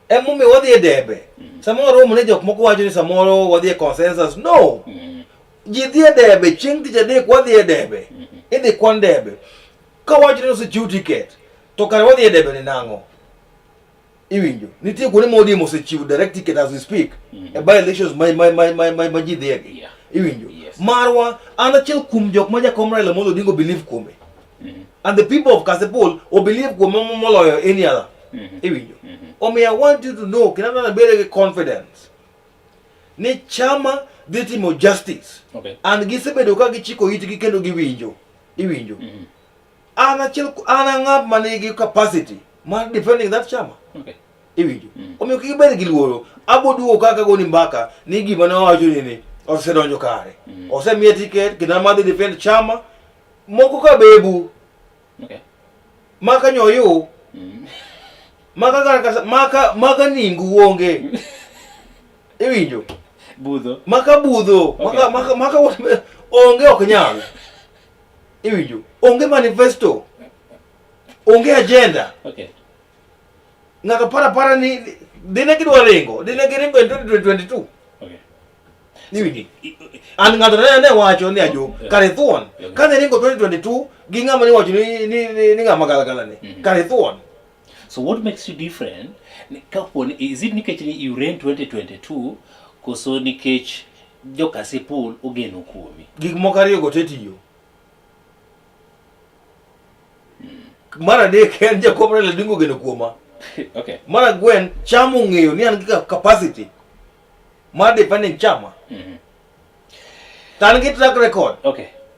Emomiyo wadhi e debe. Samoro romo ne jok moko wacho ni samoro wadhi e consensus. No. Ji dhi e debe, chieng' tich adek wadhi e debe. Idhi kwan debe. Ka wacho ni osechiw ticket, to kare wadhi e debe ni nang'o? Iwinjo? Nitie kuonde ma ODM osechiwo direct ticket as we speak. E by elections ma ji dhiye gi. Iwinjo? Marwa, an achiel kuom jok ma jakom Raila Amolo Odinga believe kuome. And the people of Kasipul o believe kuome moloyo any other. Iwinjo? Omiyo I want you to know, kendo adwaro ni ibed gi confidence ni chama dhi timo justice. And gisebedo ka gichiko itgi kendo giwinjo. Iwinjo? An achiel an ng'at ma nigi capacity mar defending that chama. Iwinjo? Omiyo kik ibed gi luoro. Abo duogo kaka goni mbaka ni gima ne wawacho ni ni osedonjo kare. Osemiye ticket kendo an madhi defend chama. Moko ka bebu. Maka nyoyu. Maka kaka maka ningu onge. Iwinjo? Budho. Maka budho. Maka onge ok nyal. Iwinjo? Onge manifesto. Onge agenda. Ng'ato para para ni dine gidwa ringo, dine giringo in 2022. Iwinjo? An ng'ato ne wacho ni ajo kare thuon. Kane ringo 2022 gi ng'ama ni wacho ni ng'ama galagala ni. Kare thuon. So what makes you different? Kapo ni is it nikech ni you ran 2022 koso nikech jo Kasipul ogeno kuomi? Gik moko ariyo go te tiyo. Mar adek en jakom Raila Odinga ogeno kuoma. Mar ang'wen chama ong'eyo ni an gi capacity mar defending chama. To an gi track record.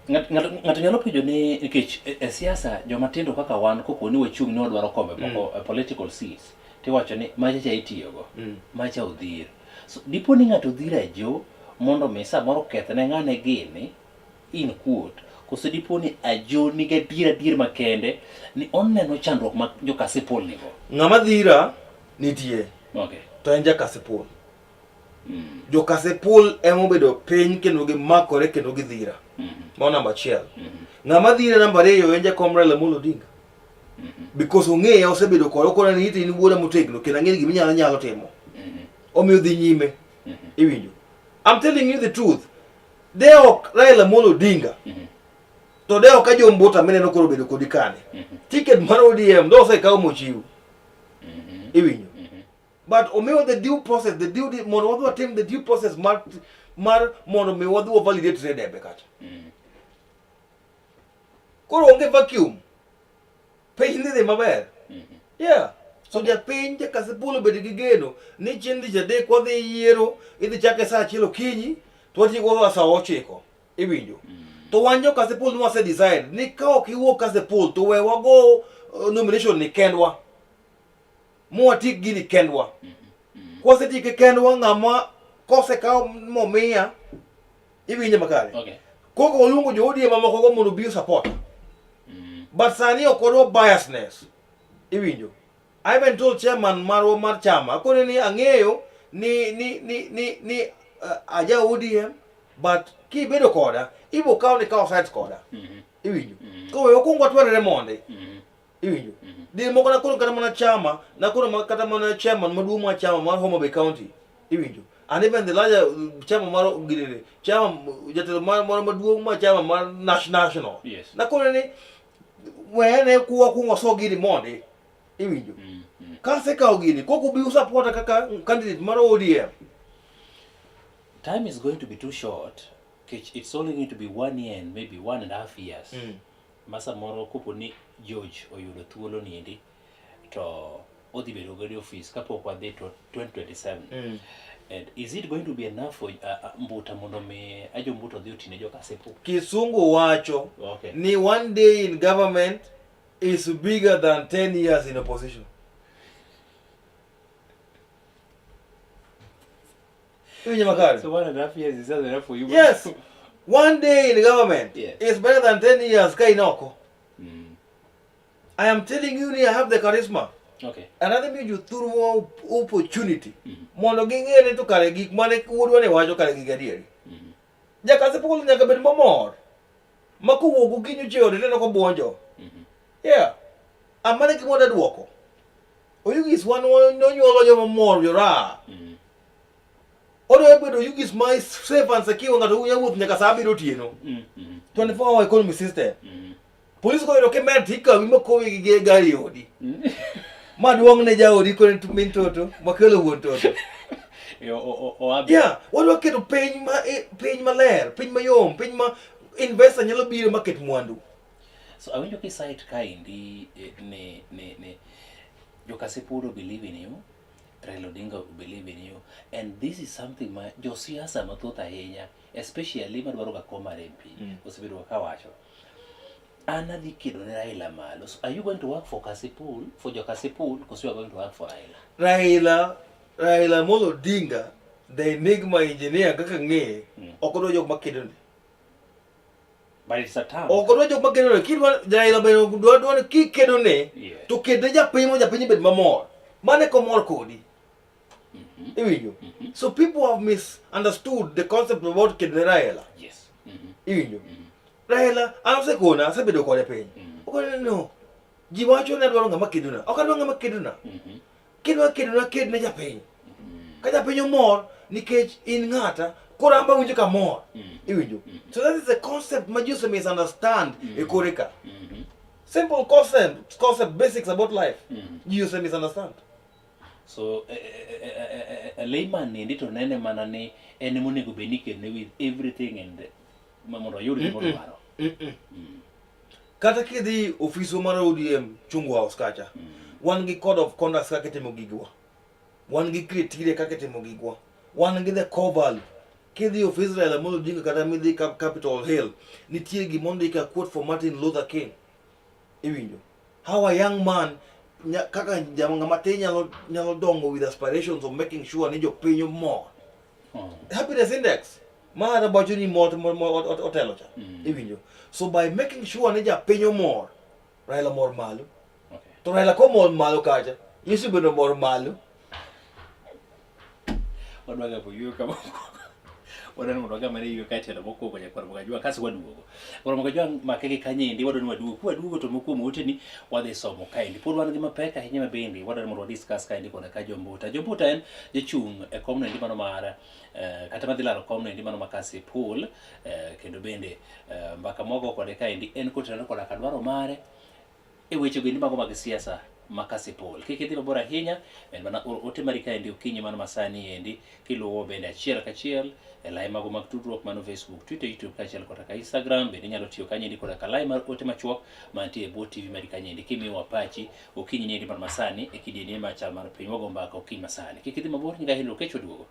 Ng'ato nyalo penjo ni nikech e siasa joma tindo kaka wan kopo ni wachung' ni wadwaro kombe moko political seats tiwacho ni macha cha itiyogo. Macha odhir. So dipo ni ng'ato odhir ajo mondo mi samoro kethne ng'ane gini in quote koso dipo ni ajo nigi adier adier makende ni oneno chandruok ma jo Kasipul nigo. Ng'ama dhira nitie. To en ja Kasipul. Jo Kasipul ema obedo piny kendo gimakore kendo gidhira. Mano namba achiel. Ng'ama dhira namba ariyo en jakom Raila Amolo Odinga. Because ong'eya osebedo kode okona ni in wuoda motegno kendo ang'eyo gima inyalo nyalo timo. Omiyo dhi nyime. Iwinjo? I'm telling you the truth. De ok Raila Amolo Odinga. To de ok Ajo Mbuta mineno koro obedo kodi kani. Ticket mar ODM do osekaw mochiw. Iwinjo? But omiyo the due process, the due mondo wadhi watim the due process mar mondo mi wadhi wa validate re debe kacha. Koro onge vacuum. Piny dhi dhi maber. Yeah. So japiny ja Kasipul obed gi geno ni chieng' tich adek wadhi yiero, idhi chake saa achiel okinyi to watieko saa ochiko. Iwinjo? To wan jo Kasipul ne wase decide ni ka ok iwuok Kasipul to we wago nomination ni kendwa. Mwatiek gini kendwa. Kwasetieke kendwa ng'ama kosekaw momiya iwinjo makare. Okay. Koko oluongo jo ODM mamoko go mondo obi support. But sani ok wadwa biasness. Iwinjo. I even told chairman marwa mar chama akone ni ang'eyo ni ni ni ni ni aja ODM but kibedo koda ibo kawo ni kawo sides koda. Iwinjo. Koro we wakwong watwarre mondi. Iwinjo. Diere moko nakono kata mana chama, nakono kata mana chairman maduong' mar chama mar Homa Bay County. Iwinjo. And even the larger chama mar ginene, chama jatelo mar moro maduong' mar chama mar national. Yes. Nakono ni wene kuwa kuongo so gini mondi. Iwinjo. Kasekawo gini, kok ubi usupporta kaka candidate mar ODM. Time is going to be too short. Kech it's only going to be 1 year and maybe 1.5 years. Ma samoro kopo ni George oyudo thuolo niendi to odhi bedo godo e office kapok wadhi to 2027. And is it going to be enough for Mbuta mondo mi Ajo Mbuta odhi otine jo Kasipul? Kisungu wacho Okay. ni one day in government is bigger than 10 years in opposition. Iwinjo makare? So 1.5 years is not enough for you. Yes. One day in government Yes. is better than 10 years ka inoko. I am telling you ni I have the charisma. Okay. Another miyo jothurwa opportunity. Mondo ging'e ni to kare gik mane wuodwa ni wacho kare gik adieri. Jakasipul nyaka bed mamor. Ma kowuok gokinyi ochiewo to ineno kobuonjo. Yeah. Amano e gima wadwa duoko. Oyugis wan nonyuolwa joma mor joraha. Odwa bedo Oyugis ma is safe and secure ng'ato nyalo wuoth nyaka saa abiriyo otieno. 24 hour economy system. Police koyudo kimer to ikawi makowi gi gari e odi. Ma duong' ne jaodi kone min toto, makelo wuon toto. Yeah, wadwa keto piny ma piny maler, piny mayom, piny ma investor nyalo biro maket mwandu. So awinjo ki site kaendi ne ne ne jo Kasipul believe in you, Raila Odinga believe in you, and this is something ma josiasa mathoth ahinya, especially madwaro ga kom mar MP, osebedo ka wacho. An adhi kedo ne Raila malo. So are you going to work for Kasipul, for jo Kasipul, koso you are going to work for Raila? Raila, Raila Amolo Odinga, the enigma engineer kaka ng'eye, ok odwa jok makedo ne. But it's a term. Ok odwa jok makedo ne. Kidwa Raila bende dwa dwa ni kikedo ne, Yeah. to ked ne japiny mondo japiny obed mamor. Mano eka omor kodi. Iwinjo? So people have misunderstood the concept about kedo ne Raila. Yes. Iwinjo? Raila, an osekona, asebedo kode piny. Okone ni no. Ji wacho ni adwaro ng'ama kedona. Ok adwar ng'ama kedona. Kidwa kedona, ked ne japiny. Ka japiny omor nikech in ng'ata, koro an be awinjo ka amor. Iwinjo? So that is the concept ma ji ose misunderstand e kore ka. Simple concept, concept basics about life. Ji ose misunderstand. So a layman niendi to nene mana ni en ema onego bed ni ikedone with everything and mondo oyud gima odwaro. Kata kidhi ofiswa mar ODM Chungwa House kacha, wan gi code of conduct kaka itimo gigwa. Wan gi criteria kaka itimo gigwa. Wan gi the core value. Kidhi ofis Raila Amolo Odinga kata midhi Capitol Hill, nitie gima ondik a quote for Martin Luther King. Iwinjo? How a young man kaka ng'ama tin nyalo nyalo dongo with aspirations of making sure ni jopiny omor. Happiness index ma wacho ni mor otelo cha. Iwinjo? So by making sure ni japiny omor, Raila mor malo. Okay. To Raila komor malo kacha, Yesu bende omor malo. Wadwa gamo yueyo kama wadwa ni mondo wagam ane yueyo kae tielo mokwongo nyakwar Mogajwang' kasto waduogo. Nyakwar Mogajwang' make gi kanyendi wadwa ni waduogo. Kwaduogo to moko kuom oteni wadhi somo kaendi. Pod wan gi mapek ahinya ma bende wadwa ni mondo wadiscuss kaendi koda ka Jombuta. Jombuta en jachung' e komno endi mano mar kata madhi laro komno endi mano ma Kasipul kendo bende mbaka mwago kode kaendi en kotenore koda ka dwaro mare e weche go endi mago mag siasa ma Kasipul. Kik idhi mabor ahinya, en mana or ote mari kaendi okinyi mano masani endi kiluwo bende achiel kachiel e lai mago mag tudruok mano Facebook, Twitter, YouTube kaachiel koda ka Instagram. Bende inyalo tiyo kanyo endi koda ka lai mar ote machuok mantie e bwo TV mari kanyo endi kimiyowa pachi okinyi ni endi mar masani e kidienye mar chal mar piny wago mbaka okinyi masani. Kik idhi mabor nyinga Henry Okech waduogo.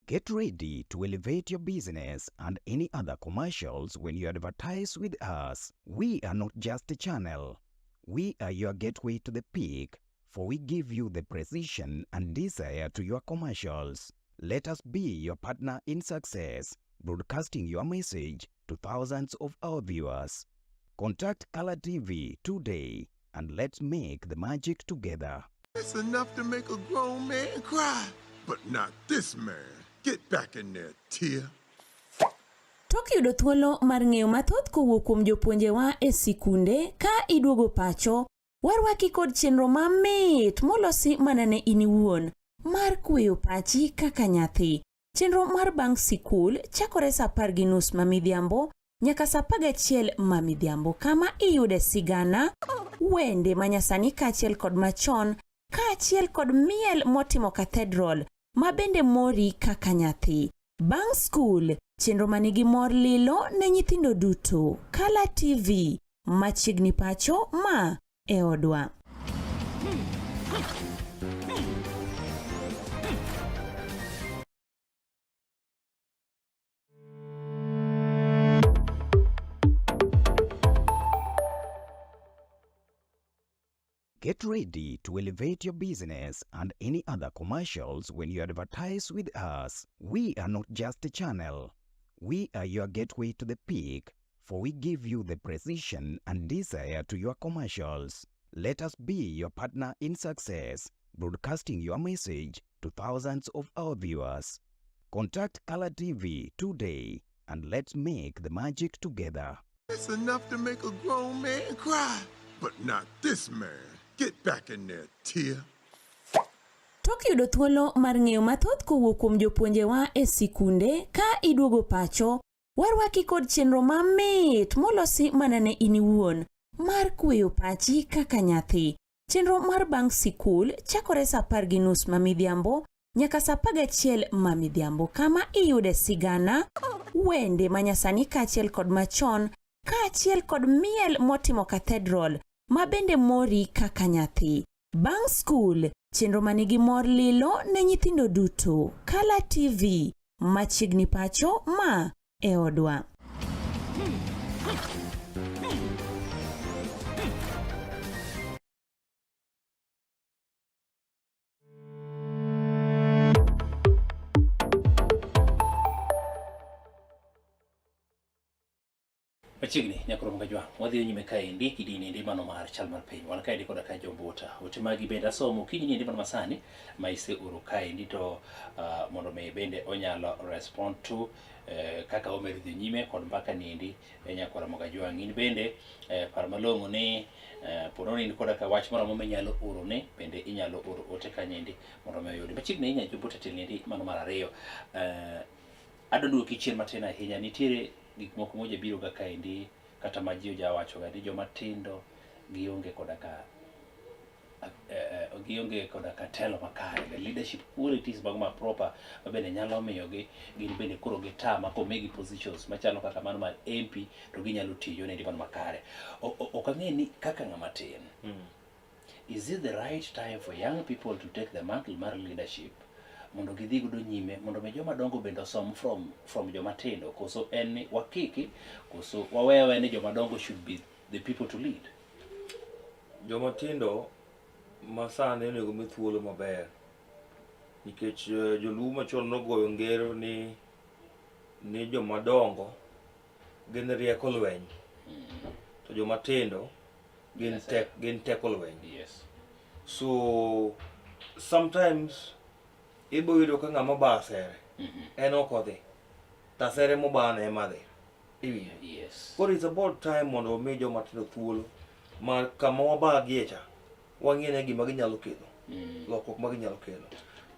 Get ready to elevate your business and any other commercials when you advertise with us. We are not just a channel. We are your gateway to the peak, for we give you the precision and desire to your commercials. Let us be your partner in success, broadcasting your message to thousands of our viewers. Contact Color TV today and let's make the magic together. It's enough to make a grown man cry, but not this man. Get back in there, Tia. Tok yudo thuolo mar ng'eyo mathoth kowuok kuom jopuonjewa e sikunde ka iduogo pacho, warwaki kod chenro mamit molosi mana ne in iwuon mar kweyo pachi kaka nyathi. Chenro mar bang' sikul chakore sa 10:30 ma midhiambo nyaka sa 11 ma midhiambo kama iyude sigana, wende manyasani kaachiel kod machon, kaachiel kod miel motimo cathedral ma bende mori kaka nyathi. Bang' skul, chenro manigi mor lilo ne nyithindo duto. Kala TV, machiegni pacho ma e odwa. Get ready to elevate your business and any other commercials when you advertise with us. We are not just a channel. We are your gateway to the peak, for we give you the precision and desire to your commercials. Let us be your partner in success, broadcasting your message to thousands of our viewers. Contact Color TV today and let's make the magic together. It's enough to make a grown man cry, but not this man. Get back in there, Tia. Tok yudo thuolo mar ng'eyo mathoth kowuok kuom jopuonjewa e sikunde ka iduogo pacho, warwaki kod chenro mamit molosi mana ne in iwuon mar kweyo pachi kaka nyathi. Chenro mar bang' sikul chakore sa 10:30 ma midhiambo nyaka sa 11 ma midhiambo kama iyude sigana, wende manyasani kaachiel kod machon, kaachiel kod miel motimo cathedral ma bende mori kaka nyathi. Bang' skul, chenro manigi mor lilo ne nyithindo duto. Kala TV, machiegni pacho ma e odwa. Machiegni nyakoro mga wadhi nyime kaendi kidini endi mano mar chal mar piny wan kaendi koda ka jombuta ote magi bende asomo okinyi ni endi mano masani ma iseoro kaendi to mondo mi bende onyalo respond to kaka omedo dhi nyime kod mbaka ni endi e nyakwara moga jwang' in bende par malong'o ni pono ni in koda ka wach moro amora minyalo oro ne bende inyalo oro ote kanyo endi mondo mi oyudi machiegni ahinya jombuta telni endi mano mar ariyo. Adwa duoki chien matin ahinya, nitiere gik moko moja biro ga kaendi kata ma ji oja wacho ga ni joma tindo gionge koda ka gionge koda ka telo makare, the leadership qualities mago ma proper ma bende nyalo miyo gi gin bende koro gitama komigi positions machalo kaka mano mar MP to ginyalo tiyo ne mano makare. Ok ang'e ni kaka ng'ama tin, is it the right time for young people to take the mantle mar leadership mondo gidhi godo nyime mondo mi joma dongo bende osom from joma tindo, koso en ni wakiki koso wawewe ni joma dongo should be the people to lead? Joma tindo masani onego mi thuolo maber nikech joluo machon nogoyo ngero ni joma dongo gin rieko lweny to joma tindo gin gin teko lweny. Yes. So sometimes ibo yudo ka ng'ama oba asere en ok odhi to asere mobano ema dhi. Iwinjo? Yes. Koro it's about time mondo wami joma tindo thuolo mar kama wabagie cha wang'e gima ginyalo kelo, lokruok ma ginyalo kelo.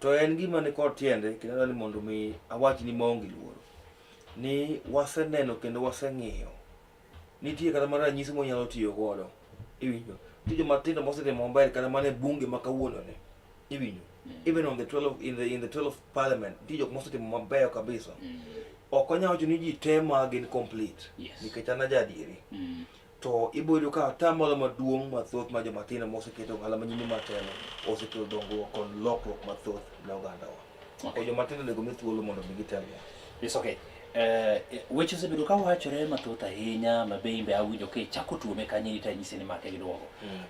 To en gima ni kod tiende kendo adwa ni mondo mi awach ni maonge luoro. Ni waseneno kendo waseng'iyo. Nitie kata mana ranyisi mwanyalo tiyo godo. Iwinjo. Nitie joma tindo mosetimo maber kata mana e bunge ma kawuono ni. Iwinjo. Even on the 12 in the 12 parliament, nitie jok mosetimo mabeyo kabisa. Ok wanyal wacho ni ji te ma gin complete. Nikech an aja adieri. To ibo yudo ka atamalo maduong' mathoth ma joma tindo moseketo ohala manyime matelo osekelo dongruok kod lokruok mathoth ne ogandawa. Okay. Joma tindo onego mi thuolo mondo mi gitelnwa. It's okay. Weche osebedo ka wachore mathoth ahinya ma be imbe awinjo ka ichako tuome kanyo ni tanyisi ni make gi duoko.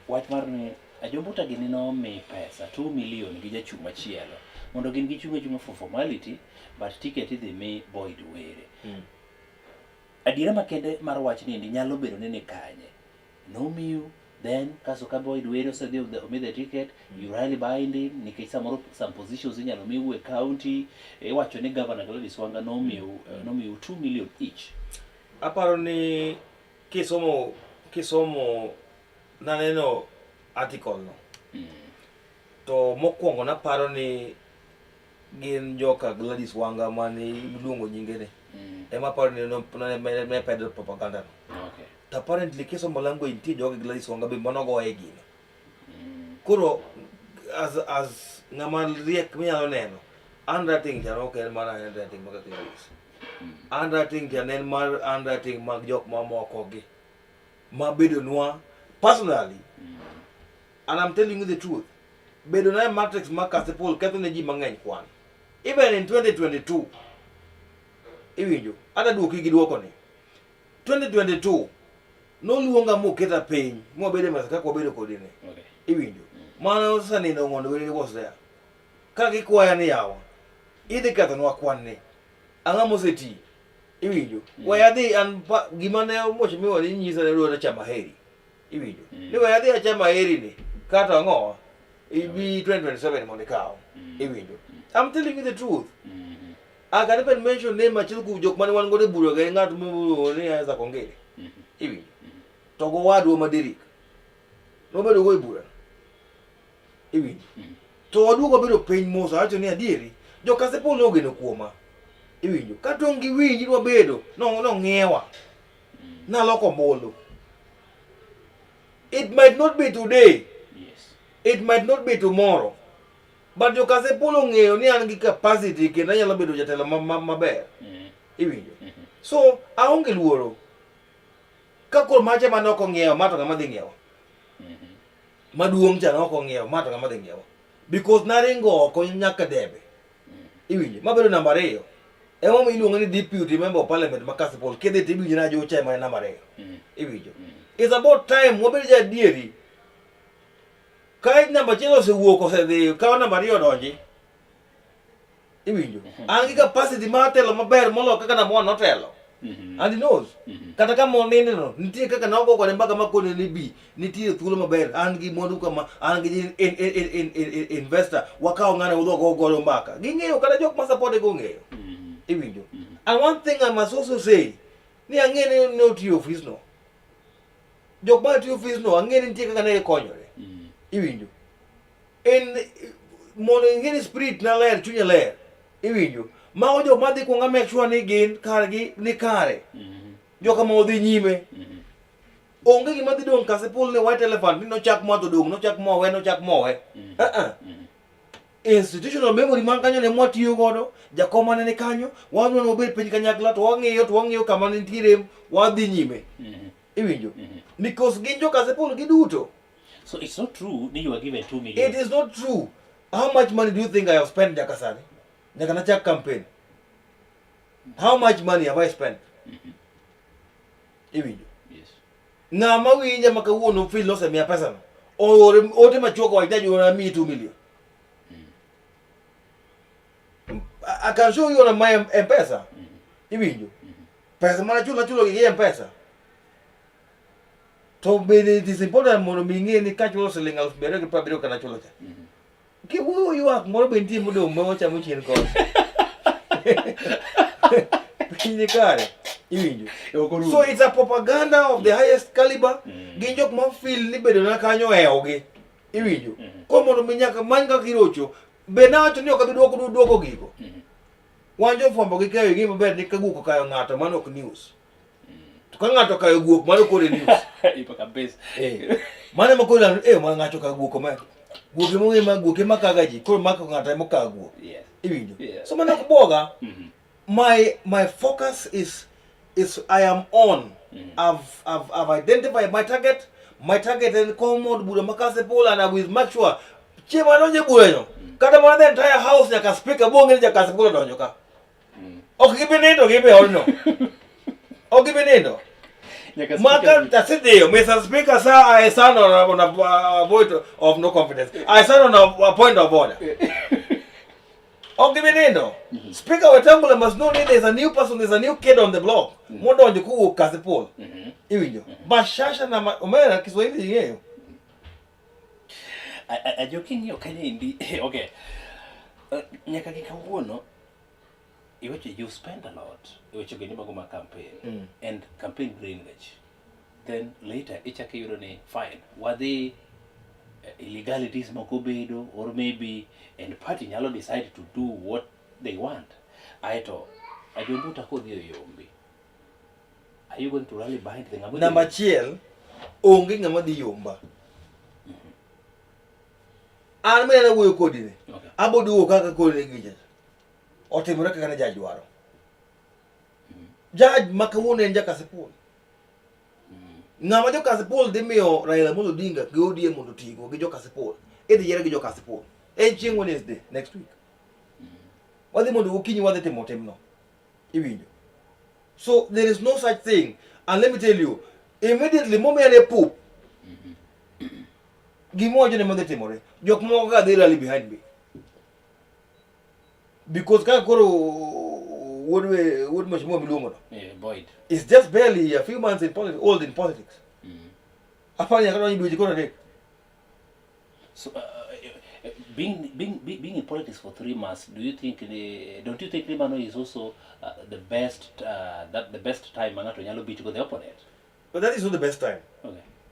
Wach mar ni Ajombuta gini nomi pesa 2 million gi jachung' machielo mondo gin gichung' achung'a for formality, but ticket idhi mi Boyd Were. Adiera makende mar wach ni endi nyalo bedo ni ni kanye? Nomiu then kaso ka Boyd Were osedhi omi the ticket, you rally behind him nikech samoro some positions inyalo miu e county. Iwacho ni Governor Gladys Wanga nomiu 2 million each. Aparo ni kisomo naneno article no. To mokwongo naparo ni gin joka Gladys Wanga mane iluongo nyinge ni. Ema aparo ni ne pedo propaganda no. To apparently kisomo language, nitie jogi Gladys Wanga be manogoye gino. Koro as ng'ama riek minyalo neno, handwriting cha ok en mar handwriting mag Gladys. Handwriting cha ne en mar handwriting mag jok mamoko gi. Mabedonwa personally, and I'm telling you the truth, bedo na e matrix mar Kasipul ketho ne ji mang'eny kwan. Even in 2022, iwinjo, adwa duoki gi duoko ni. 2022 noluonga moketa piny mwabedo e mesa kaka wabedo kodi ni. Iwinjo. Mano osenindo Ong'ondo Were was there. Ka gikwaya ni yawa, idhi kethonwa kwan ni. Ang'o moseti? Iwinjo. We adhi an gima ne mheshimiwa ni nyisa ne dwaro chamo aheri. Iwinjo. Ni we adhi acham aheri ni kata ang'o ibi 2027 mondo ikaw. Iwinjo. I'm telling you the truth. I can even mention name achiel kuom jok mane wan godo e bura ga ng'at miluongo ni Isaac Ongere. Iwinjo. To gowadwa ma Derrick. Nobedo go e bura. Iwinjo. To waduogo wabedo piny mos awacho ni adieri jo Kasipul nogeno kuoma. Iwinjo. Ka tong' gi winji dwa bedo no nong'iewa. Naloko ombulu. It might not be today. It might not be tomorrow. But jo Kasipul ong'eyo ni an gi capacity kendo anyalo bedo jatelo maber. Iwinjo. So aonge luoro. Ka koro macha mane ok ong'iewo, ma to ng'ama dhi ng'iewo? Maduong' cha ne ok ong'iewo, ma to ng'ama dhi ng'iewo? Because naringo oko nyaka debe. Iwinjo. Mabedo namba 2. Emomiyo iluongo ni deputy member of parliament ma Kasipul. Kidhi to iwinjo ni Ajocha ema en namba 2. Iwinjo. It's about time wabed jo adieri. Ka namba 1 osewuok osedhi, kaw namba 2 odonji. Iwinjo. An gi capacity mar telo maber moloyo kaka namba 1 notelo. And he knows. Kata kama oninde no, nitie kaka nogo kode mbaka makone ni bi, nitie thuolo maber, an gi mwandu kama, an gi investor, wakaw ng'ane wadhi wago godo mbaka. Ging'eyo kata jok ma support go ong'eyo. Iwinjo. And one thing I must also say, ni ang'e ni ne otiyo ofis no. Jok ma tiyo ofis no, ang'e ni nitie kaka ne gikonyore. Iwinjo. En mondo ing'e ni spirit na ler, chunya ler. Iwinjo. Mago jok madhi kuonga make sure ni gin kargi ni kare. Joka ma odhi nyime. Onge gima dhi dong' Kasipul ni white elephant ni nochak moa to dong' nochak mowe nochak mowe. Uh-uh. Institutional memory man kanyo ne mwatiyo godo, jakom mane ni kanyo, wan wan wabed piny kanyakla to wang'iyo kama nitie rem, wadhi nyime. Iwinjo? Because gin jo Kasipul giduto. So it's not true ni you were given 2 million. It is not true. How much money do you think I have spent nyaka sani? Nyaka nachak campaign. How much money have I spent? Iwinjo? Yes. Ng'ama winja ma kawuono feel osemiya pesa no. Oore ote machuok owach ni ajuona miyi 2 million. I can show you on my M-Pesa. Iwinjo? Pesa mana chulo achulo gi M-Pesa. To bende it is important mondo mi ing'e ni kachulo siling 270,000 kana chulo cha. Kiwuoyo ywak moro be nitie modong' ma wachamo chien koni. Piny ni kare. Iwinjo? So it's a propaganda of the highest caliber. Gin jok ma feel ni bedo na kanyo ohewogi. Iwinjo? Koro mondo mi nyaka many kaka irocho. Be nawacho ni ok abi duoko duoko gigo. Wan jofwambo gi keyo ing'e maber ni ka guok okayo ng'ato mano ok news. To ka ng'ato okayo guok mano koro e news. Ipo kabisa. Eh. Mano ema koro ilando, eh ma ng'ato okayo guok omera. Guok ema ong'e ma guok ema kaga ji, koro mako ng'ato ema okayo guok. Yes. Iwinjo? Yeah. So mano ok bwoga. Mhm. My focus is I am on. I've identified my target. My target en kom od bura ma Kasipul and I will make sure chieng' ma adonjo e burano kata mana the entire house nyaka speaker bong'e ni ja Kasipul odonjo ka. Ok gibi nindo gibi e odno. Ok gibi nindo. Nyaka Maka speaker- asedhiyo, Mr. Speaker, sir, I stand on a vote of no confidence. I stand on a point of order. Ok gibi nindo. Speaker Wetangula must know that there's a new person, there's a new kid on the block. Modonjo kowuok Kasipul. Iwinjo. Bashasha na omera Kiswahili ing'eyo. Ajo king'iyo kanyo endi okay. Nyaka gi kawuono iwacho you spend a lot e weche geni mago mag campaign and campaign drainage then later ichako iyudo ni fine wadhi illegalities moko bedo or maybe and party nyalo decide to do what they want aeto Ajombuta kodhi oyombi are you going to rally behind the ng'ama Namba achiel, onge ng'ama dhi yomba. An mineno wuoyo kodi ni. Okay. Abo duogo kaka kodi ni gicha. Otimore kaka ne judge dwaro. Judge ma kawuono en ja Kasipul. Ng'ama jo Kasipul dhi miyo Raila Amolo Odinga gi ODM mondo otigo gi jo Kasipul. Idhi yiere gi jo Kasipul. En chieng' Wednesday next week. Wadhi mondo gokinyi wadhi timo timno. Iwinjo. So there is no such thing. And let me tell you, immediately momiya ne poop, gima wacho ni madhi timore. Jok moko ka dhi rally behind me. Because kaka koro wuod mheshimiwa miluongo no, Yeah, Boyd. is just barely a few months in politics, old in politics. Apani nyaka donjo dweche koro adek. So, being in politics for 3 months, do you think don't you think Limano is also the best that the best time ma ng'ato nyalo beat go the opponent? But that is not the best time.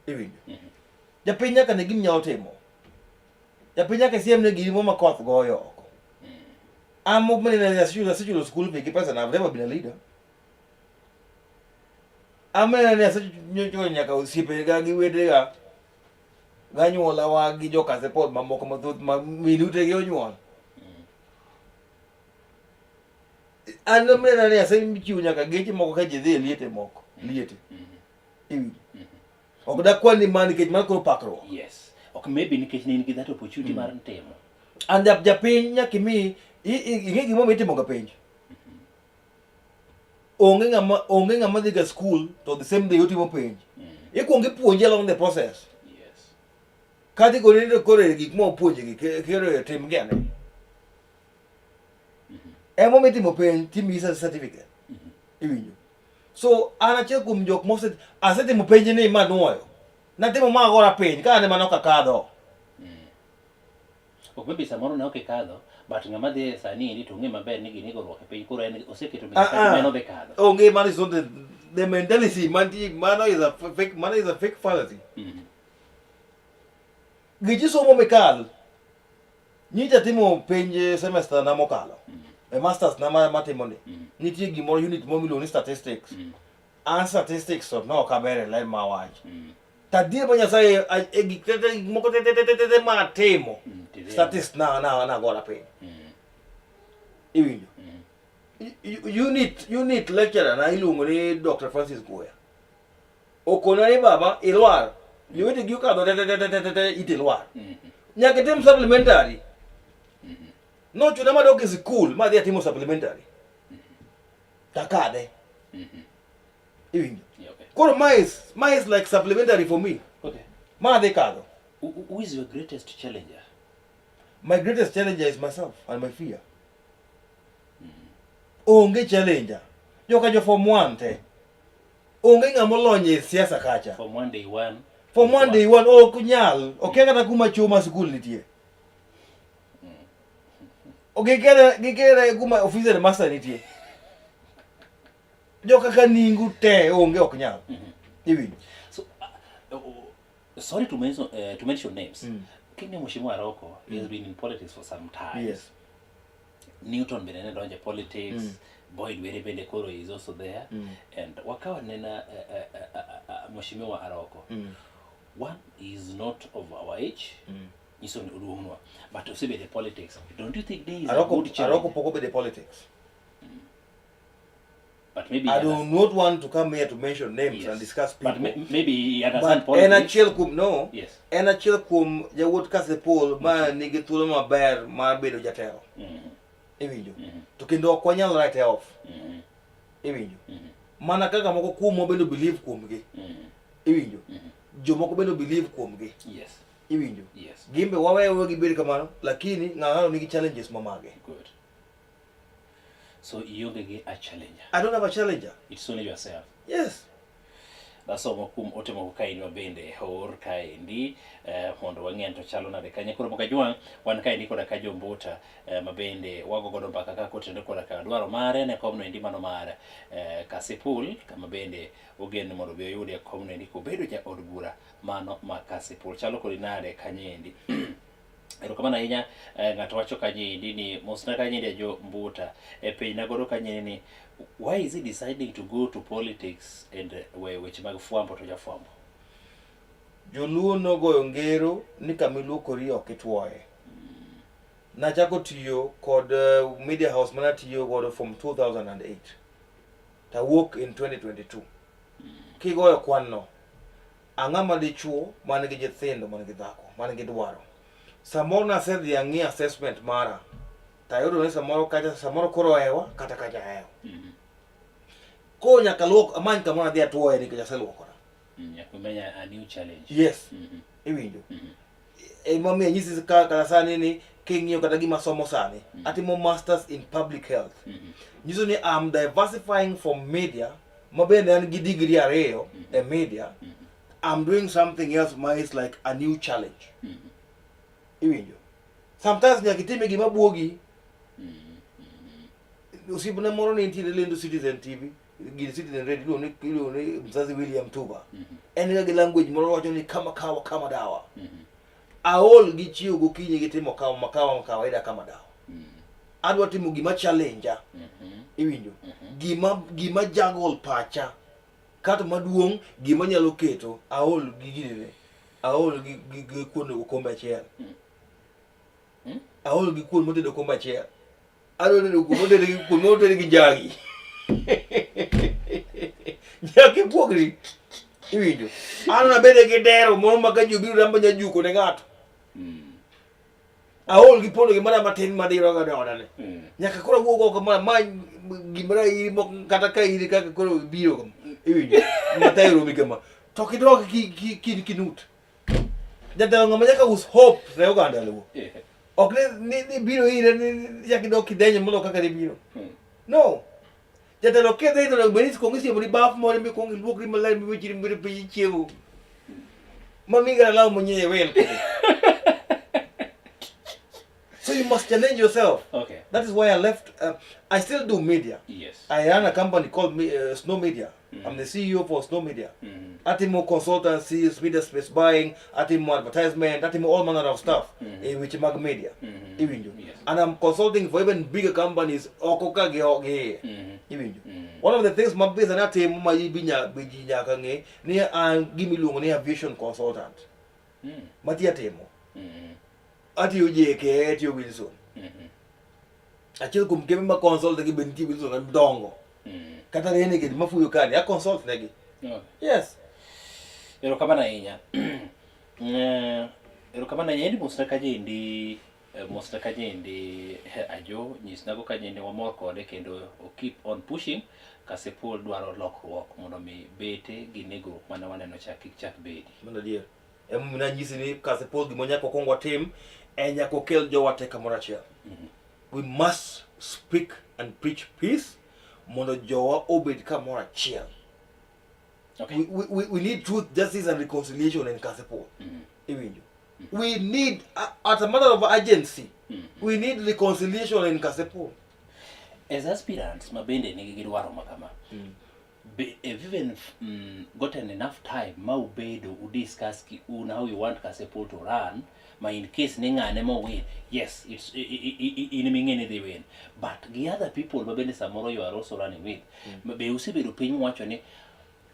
Iwinjo. Japiny nyaka ne gima nyalo timo. Japiny nyaka siem ne giri ma koth goyo oko. An mok mane asechulo school fee gi pesa na I've never been a leader. An mane ne asechulo nyaka osiepega gi wedega ganyuolawa gi jo Kasipul mamoko mathoth ma min utegi onyuol. An mane ne asechiwo nyaka geche moko ka ji dhi e liete moko. Liete. Iwinjo. Ok dakwan ni ma nikech mano koro pakruok. Yes. Ok maybe nikech ne in gi that opportunity mar timo. An japiny nyaka imi ing'e gimomiyo itimo ga penj. Onge ng'ama dhi ga school to the same day otimo penj. Ikuongo ipuonje along the process. Kata ikoni ni koro gik ma opuonji gi kero tim gi ane. Emomiyo itimo penj timiyi certificate. Iwinjo. So an achiel kuom jok mose asetimo penj ni manuoyo. Natimo ma agora piny ka an ema nok akadho. Ok maybe samoro ne ok ikadho, but ng'ama dhi sani endi to ong'e maber ni gini igorruok e piny koro en oseketo Ah, mikakati ah. ma en odhi kadho. Onge mano is not the mentality mantie mano is a fake mano is a fake fallacy. Giji somo mikal. Nyicha timo penj semester na mokalo. E masters na matimo ni. Nitie gimoro unit moro miluongo ni statistics. An statistics to no ok aber e ler mawach. Tadier ma Nyasaye e gik te te gik moko te te te te te te matimo. Tidhi- Statistics na gora piny. Iwinjo. Unit lecturer na iluongo ni Dr. Francis Goya. Okona ni baba ilwar. Jowetegi okadho te te te te te te te it ilwar. Nyaka itim supplementary. Nochuna madok e sikul madhi atimo supplementary. Takadhe. Iwinjo. Yeah, okay. Koro ma is like supplementary for me. Ma adhi kadho. Who is your greatest challenger? My greatest challenger is myself and my fear. Onge challenger. Joka jo form 1 te. Onge ng'ama olony e siasa kacha. From one day one. Form 1 day 1 ok nyal. Okia kata kuma chuo ma sikul nitie. Gikere kuma office headmaster nitie. Joka ka ningu te onge ok nyal. Iwinjo. So, sorry to mention names. King'e Mheshimiwa Aroko, he has been in politics for some time. Yes. Newton bende ne donjo e politics. Boyd Were bende koro is also there. And wakawa nena Mheshimiwa Aroko. One is not of our age. Nyiso ni oduong'nwa. But osebedo e politics. Don't you think this is a Aroko, good challenge? Aroko pok obedo e politics. But maybe I he do not want to come here to mention names Yes. and discuss people. But maybe he understand But en politics. achiel kuom no, Yes. en achiel kuom jawuot Kasipul ma nigi thuolo maber mar bedo jatelo. Iwinjo? To kendo ok wanyal write off. Iwinjo? Mana kaka moko kuomwa bende believe kuomgi. Iwinjo? Jomoko bende believe kuomgi. Yes. Iwinjo? Yes. Gin be waweyo gibed kamano, lakini ng'ato nigi challenges ma mage. Good. So ionge gi a challenger. I don't have a challenger. It's only yourself. Yes. Nasomo kuom ote moko kaendi ma bende oor kaendi mondo wang'e to chalo nade kanyo. Koro Mokajwang' wan kaendi koda ka Jombuta ma bende wago godo mbaka ka kotenore koda ka dwaro mare ne komno endi mano mar Kasipul, kama bende ogen mondo obi oyudie komno endi kobedo jaod bura mano ma Kasipul. Chalo kodi nade kanyo endi? Erokamano ahinya. Ng'ato wacho kanyo endi ni mosna kanyo endi jo Mbuta e piny godo kanyo endi ni why is he deciding to go to politics and weyo weche mag fwambo to jafwambo? Joluo nogoyo ngero ni kama iluokori ok itwoye. Nachako tiyo kod media house manatiyo godo from 2008 tawuok in 2022. Kigoyo kwan no, ang'ama dichuo man gi nyithindo, man gi dhako, man gi dwaro. Samoro nasedhi ang'i assessment mara tayudo ni samoro kacha samoro koro ohewa kata kacha hewa. Koro nyaka luok amany kamoro adhi atwoye nikech aseluokora. Nyaka imenya a new challenge. Yes. Iwinjo? Emomiyo anyisi kata sani ni king'iyo kata gima somo sani, atimo masters in public health. Nyiso ni I'm diversifying from media, ma bende an gi degree ariyo e media. I'm doing something else ma is like a new challenge. Iwinjo? Sometimes nyaka itime gima buogi. Osiepna moro ne nitiere lendo Citizen TV, gin Citizen Radio, iluongo ni Mzazi William Tuba. En ga gi language moro wacho ni kama kawa kama dawa. Aol gi chiew gokinyi gi timo kawa kawa kawaida kama dawa. Adwa timo gima challenge. Iwinjo? Gima juggle pacha. Kato maduong' gima nyalo keto aol gi ginene. Aol gi kuon okombe achiel. Aol gi kuon motedo okombe achiel. Adwa tedo kuon motedo gi njagi. Nyaka ibuogri. Iwinjo? An abede gi dero moro ma ka ji obiro ramba nya juko ne ng'ato. Aol gi pondo gimoro matin madiro godo e odani. Nyaka koro awuog oko ma gimoro iri moko kata ka iri kaka koro ibiro kama. Iwinjo? Mathayo romi kama. To kidok ki kinut. Jatelo ng'ama nyaka us hope ne oganda luo. Ok ni biro ire ni nyaka idok kidenyo molo kaka nibiro. No. Jatelo kidhi to onego bed ni kuong isiemoni baf moro mikuong iluokri maler miwichri mibed piny ichiemo. Mamiyi kata law manyien iwil. So you must challenge yourself. Okay. That is why I left. I still do media. Yes. I run a company called Snow Media. I'm the CEO for Snow Media. Atimo consultancies, media space buying, atimo advertisement, atimo all manner of stuff in which mag media. Iwinjo. Yes. And I'm consulting for even bigger companies. Oko ka gi gi. Iwinjo. One of the things ma business atimo ma ji nyaka ng'e ni an gima iluongo ni aviation consultant. Mati atimo. Atiyo JKA, atiyo Wilson. Achiel kuom kembe ma consult gi be nitie Wilson madongo. Kata Renegade mafuyo kani, a consult negi. Okay. Yes. Erokamano ahinya. Erokamano ahinya. Endi mosna kajendi, mosna kajendi Ajo, nyisnago kajendi wamor kode kendo o keep on pushing. Kasipul dwaro lokruok mondo mi bete gi negruok mane waneno cha kik chak bedi. Mano adier. Emomiyo nanyisi ni Kasipul gima nyaka wakwong watim en nyaka wakel jowa te kamoro achiel. We must speak and preach peace mondo jowa obed kamoro achiel. Okay. We need truth, justice and reconciliation in Kasipul. Iwinjo. We need, at a matter of urgency, we need reconciliation in Kasipul. As aspirants ma bende nigi gi dwaro ma kama, have you even gotten enough time ma ubedo udiscuss ki un how you want Kasipul to run? Ma in case ni ng'ane mo win, yes, it's in ming'e ni dhi win, but gi other people ma bende samoro you are also running with, be usebedo piny muwacho ni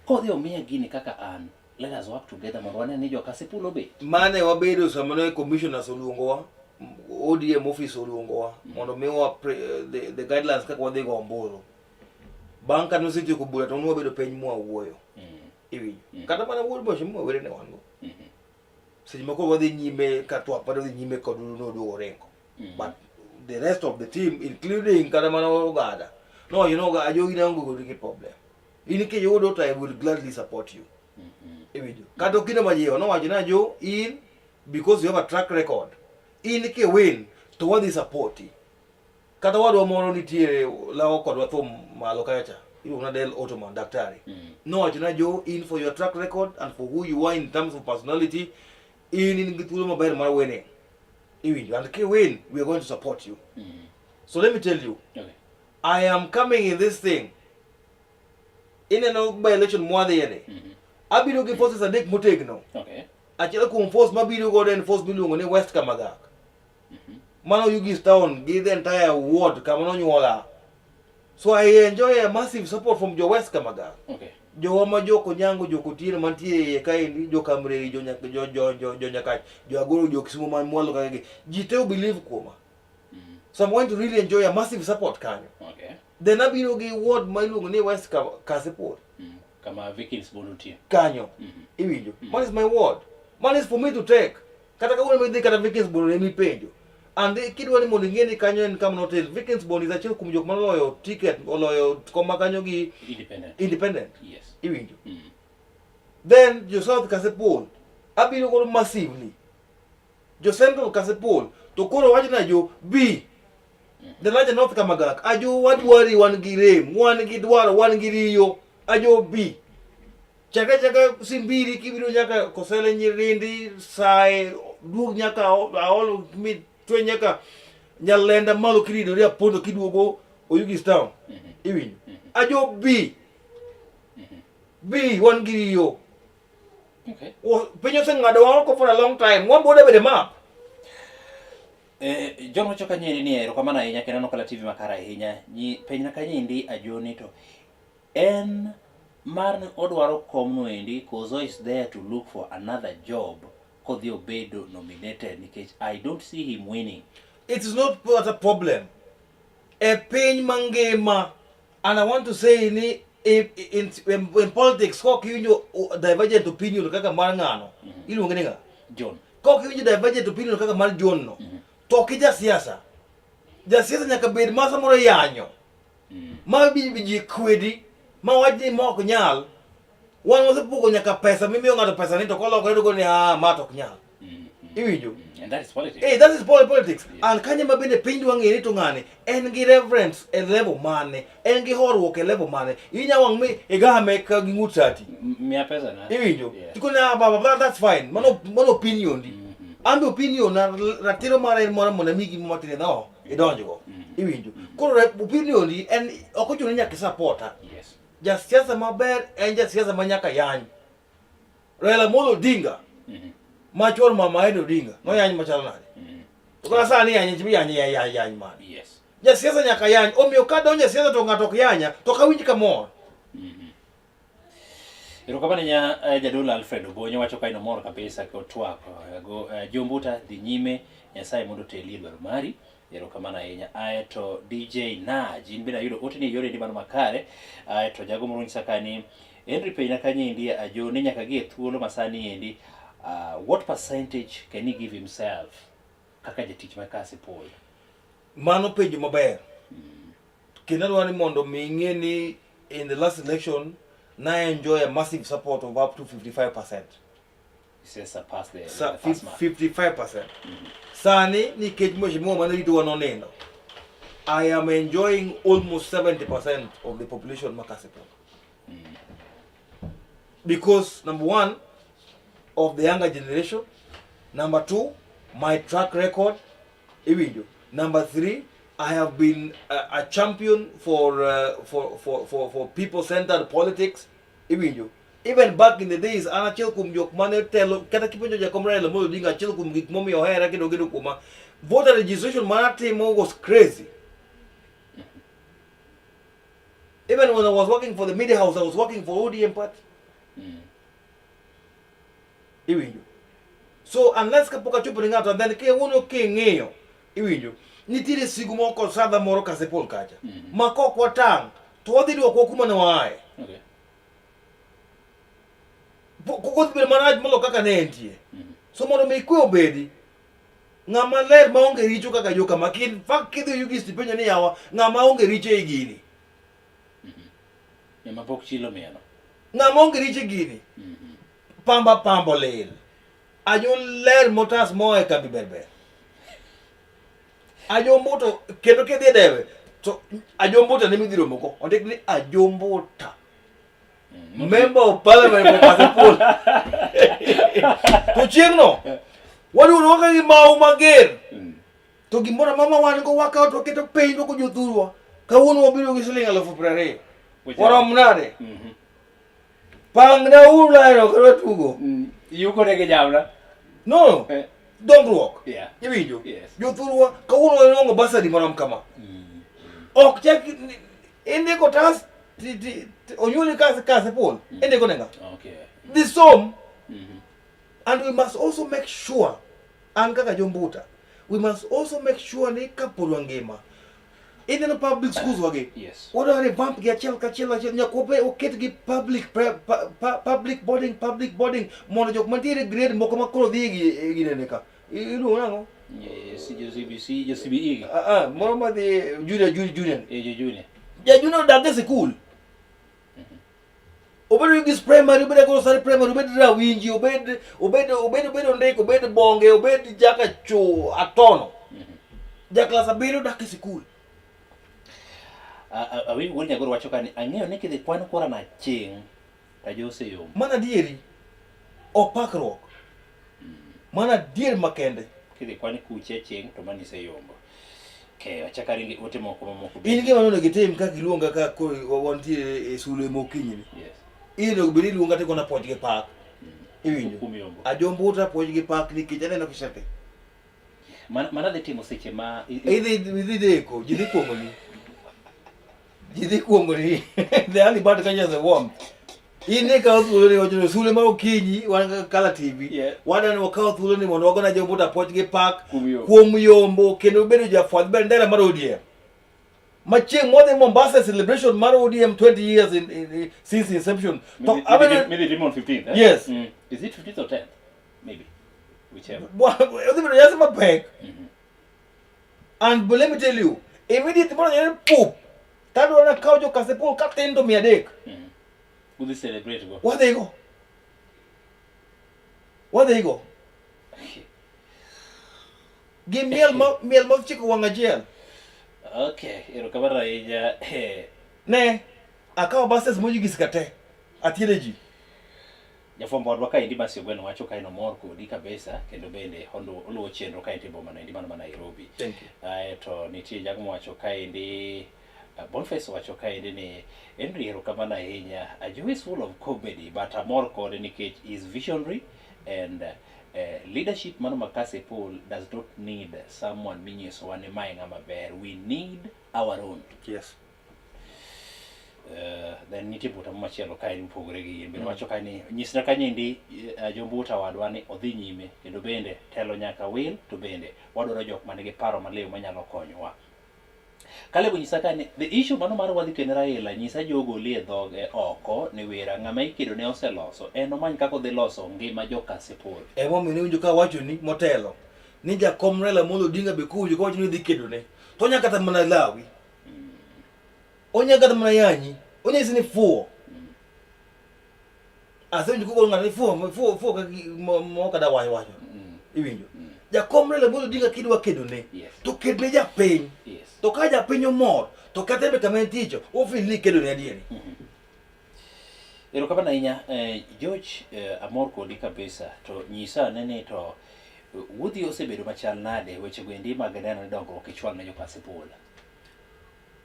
kodhi omiya gini kaka an, let us work together mondo wane ni jo Kasipul obet? Mane wabedo sama ne commissioners oluongowa, ODM office oluongowa mondo miwa the guidelines kaka wadhi go ombulu. Bang' ka nosetieko bura to nwabedo piny mwawuoyo. Iwinjo? Kata mana wuod Mheshimiwa Were ne wan go. Seche moko wadhi nyime ka twak bado dhi nyime kod noduogo Orengo. But the rest of the team, including kata mana Ogada, no, Ajogi ne onge kod gi problem. In kiyudo to I will gladly support you. Iwinjo? Kata Okinde Majiwa nowacho ni Ajo, in because you have a track record, in kiwin to wadhi support-i. Kata wadwa moro nitiere lawo kodwa thum malo kacha iluongo na Del Ottoman daktari. Nowacho na Jo, in for your track record and for who you are in terms of personality, in gi thuolo maber mar winning. Iwinjo? And kiwin, we are going to support you. So let me tell you, I am coming in this thing. Ineno by election mwadhiye ni. Abiro gi forces adek motegno. Achiel kuom force mabiro godo en force miluongo ni West Kamagak. Mano Oyugis Town gi the entire ward kama nonyuola. So I enjoy a massive support from jo West Kamagak. Jowa ma jo Konyango, jo Kotieno mantie iye kaendi, jo Kamreri, jo Nyak, jo jo jo jo Nyakach, jo Agoro, jo Kisumo man mwalo kaka gi. Ji te believe kuoma. So I'm going to really enjoy a massive support kanyo. Then abiro gi ward ma iluongo ni West Kasipul. Kama Vikings Bondo nitie. Kanyo. Iwinjo? Man is my ward. Man is for me to take. Kata kawuono midhi kata Vikings Bondo ema ipenjo. And kidwa ni mondo ing'e ni kanyo en kama notel, Vikings Bondo is achiel kuom jok maloyo ticket, oloyo koma kanyo gi Independent. Independent. Yes. Iwinjo? Then jo South Kasipul abiro godo massively. Jo Central Kasipul to koro wachna jo B. The larger North Kamagak, ajo wadwari, wan gi rem, wan gi dwaro, wan gi riyo, ajo B. Chaka chaka Simbiri kibiro nyaka Kosele Nyirindi, Sae, duog nyaka Aolo mi twe nyaka Nyalenda malo kiridori Apondo kiduogo Oyugis Town. Iwinjo? Ajo B. B wan gi riyo. Piny oseng'adowa oko for a long time. Wan boda bede map. John wacho kanyendi ni erokamano ahinya kendo aneno Kala TV makare ahinya. Nyi penjna kanyendi Ajoni to en mar ni odwaro komno endi koso is there to look for another job kodhi obedo nominated nikech I don't see him winning. It is not a problem. E piny mangima, and I want to say ni in politics kok iwinjo divergent opinion kaka mar ng'ano, iluonge ni ng'a? John. Kok iwinjo divergent opinion kaka mar John no, to ok jasiasa. Jasiasa nyaka bed ma samoro yanyo. Ma bi ji kwedi, ma wach ni ma ok nyal. Wan wasepogo nyaka pesa, mimiyo ng'ato pesa ni to kolokore to ni ah, ma to ok nyal. Iwinjo? And that is politics. Eh, that is politics. And kanye ma bende piny dwa ng'e ni to ng'ani en gi reverence e level mane, en gi horuok e level mane. Inya wang' mi igame ka gi ng'ut sati. Miya pesa na. Iwinjo? Yeah. Tikone ah, baba, that's fine. Mano opinion di. An be opinion na ratiro mara en moro mondo ami gima matin no idonjgo. Iwinjo? Koro opinion di en ok ochuno ni nyaka isupporta. Jasiasa maber en jasiasa ma nyaka yany. Raila Amolo Odinga ma chuor mama Ed Odinga noyany machalo nade? To kata sani yanye chimi yanye yany yany mane? Jasiasa nyaka yany. Omiyo ka donjo e siasa to ng'ato ok yanya to ok awinj kamor. Erokamano nya jadolo Alfred Obonyo wacho ka en omor kabisa kotwak go Jombuta dhi nyime, Nyasaye mondo oteli e dwaro mari. Erokamano ahinya. Aeto DJ Naj, in bende ayudo oteni e yoreni mano makare. Aeto jago moro nyisa ka ni Henry penjna kanyo endi Ajo ni nyaka gi e thuolo masani endi what percentage can he give himself kaka jatich ma Kasipul? Mano penjo maber. Kendo adwa ni mondo mi ing'e ni in the last election na enjoy a massive support of up to 55%. He says surpass the first mark. 55%. Sani nikech mheshimiwa mane ritowa nonindo, I am enjoying almost 70% of the population ma Kasipul. Because number one, of the younger generation. Number two, my track record. Iwinjo. Number three, I have been a champion for people-centered politics. Iwinjo. Even back in the days, an achiel kuom jok mane telo, kata kipenjo Jakom Raila Amolo Odinga, achiel kuom gik momiyo ohera kendo ogeno kuoma, voter registration mane atimo was crazy. Even when I was working for the media house, I was working for ODM party. Iwinjo? So unless kapok achopo ne ng'ato, and then kawuono king'iyo, iwinjo, nitiere sigu moro kod sadha moro Kasipul kacha, ma kok watang', to wadhi duokwa kuma ne waaye. Kodhi bedo marach molo kaka ne entie. So mondo mi kwe obedi, ng'ama ler maonge richo kaka jo kama, in fact kidhi Oyugis tipenjo ni yawa, ng'ama onge richo ei gini. Ng'ama pok chilo mieno. Ng'ama onge richo e gini. Pamba pambo lil. Ajo ler motas moa e kambi ber ber. Ajo mbuto kendo kidhi e dewe to Ajo Mbuta ne midhi romo go. Ondik ni Ajo Mbuta. Member of Parliament for Kasipul. To chieng'no waduogo ka gi mau mager. To gimoro amora wan go wakawo to waketo piny dwoko jothurwa. Kawuono wabiro gi siling 20,000. Warom nade? Pangna uru laino kata tugo. Yuko ne gi jamna. No. Dongruok. Iwinjo? Jothurwa kawuono wanwang'o basari marom kama. Ok chak indiko tas onyuoli Kasipul indiko ne ng'a? Dhi som. And we must also make sure, an kaka Jombuta, we must also make sure ni kapod wangima, ineno public schools wagi, wadwa revamp gi achiel kachiel achiel, nyaka waket gi public pre, pa, pa, public boarding, public boarding, mondo jok mantiere grade moko ma koro dhi e ginene ka. Iluongo nang'o? Jo CBC, jo CBE. Moro madhi junior, junior, junior. Jo junior. Ja junior odak e sikul. Obed Oyugis primary, obed Agoro primary, obed Rawinji, obed obed obed obed Ondiko, obed Bonge, obed Jaka Cho, Atono. Ja klas 7 dak e sikul. Awinjo wuod Nyagoro wacho ka ni ang'eyo ni kidhi kwan kura na chieng' to ajo oseyombo. Mano adieri. Ok pakruok. Mano adier makende. Kidhi kwan kuche chieng' to mano iseyombo. Okay, achak aringi ote moko mamoko. In gima onego itim kaka iluonga ka koro wantie e sulwe mokinyi ni. In onego bed ni iluonga tikona puonj gi pak. Iwinjo? Kuom yombo. Ajombuta puonj gi pak nikech aneno kisethe. Mana dhi timo seche ma Idhi deko, ji dhi kuong'oni. Ji dhi kuong'oni. The early bird catches the worm. In ne kawo thuolo ni wacho ni sulwe ma okinyi wan kaka Kala TV. Wadwa ni wakaw thuolo ni mondo wagone Ajombuta puoch gi pak kuom yombo kendo bedo jafwadh bendera mar ODM. Ma chieng' modhi Mombasa celebration mar ODM 20 years in since inception. To Midhi timo on 15th, eh? Yes. Is it 15th or 10th? Maybe. Whichever. Odhi bedo nyasi mapek. And but let me tell you, immediately mondo nyalo pup. Tadwa na kawo jo Kasipul ka tin to 300. Udhi celebrate go. Wadhi go. Wadhi go. Gi miel ma miel ma chiko wang' achiel. Okay, erokamano ahinya. Ne, akawo buses mojigis ka te. Atiele ji. Jafwambo wadwa kaendi Mercy Ogweno wacho ka en omor kodi kabisa kendo bende oluwo chenro ka entie boma noendi mano ma Nairobi. Thank you. Aeto nitie jago mowacho kaendi Boniface owacho kaendi ni Henry erokamano ahinya. Ajowi is full of comedy but amor kode nikech he is visionary and leadership mano ma Kasipul does not need someone minyisowa ni mae ng'ama ber. We need our own. Yes. Then nitie buta machielo kae mopogore gi in bende wacho kae ni nyisna kanyendi jombuta wadwa ni odhi nyime kendo bende telo nyaka wil to bende wadwaro jok manigi paro maliw manyalo konyowa. Kalebo nyisa ka ni the issue mano mar wadhi kene Raila nyisa jogo olie dhoge oko ni wira ng'ama ikedo ne oseloso en omany kaka odhi loso ngima jo Kasipul. Emomiyo niwinjo ka awacho ni motelo ni jakom Raila Amolo Odinga be kowinjo ka wacho ni odhi kedo ne to onya kata mana lawi. Onya kata mana yanyi. Onya nyisi ni fuwo. Asewinjo kogolo ng'ato ni fuwo, fuwo, fuwo ka moko kada wacho wacho. Iwinjo? Jakom Raila Amolo Odinga kidwa kedo ne, to ked ne japiny. To ka japiny omor, to kata en be kama entie cha, ofil ni ikedo ne adieri. Erokamano ahinya George, amor kodi kabisa. To nyisa ane ni to wuodhi osebedo machal nade weche go endi mag neno ni dongruok ichwalo ne jo Kasipul?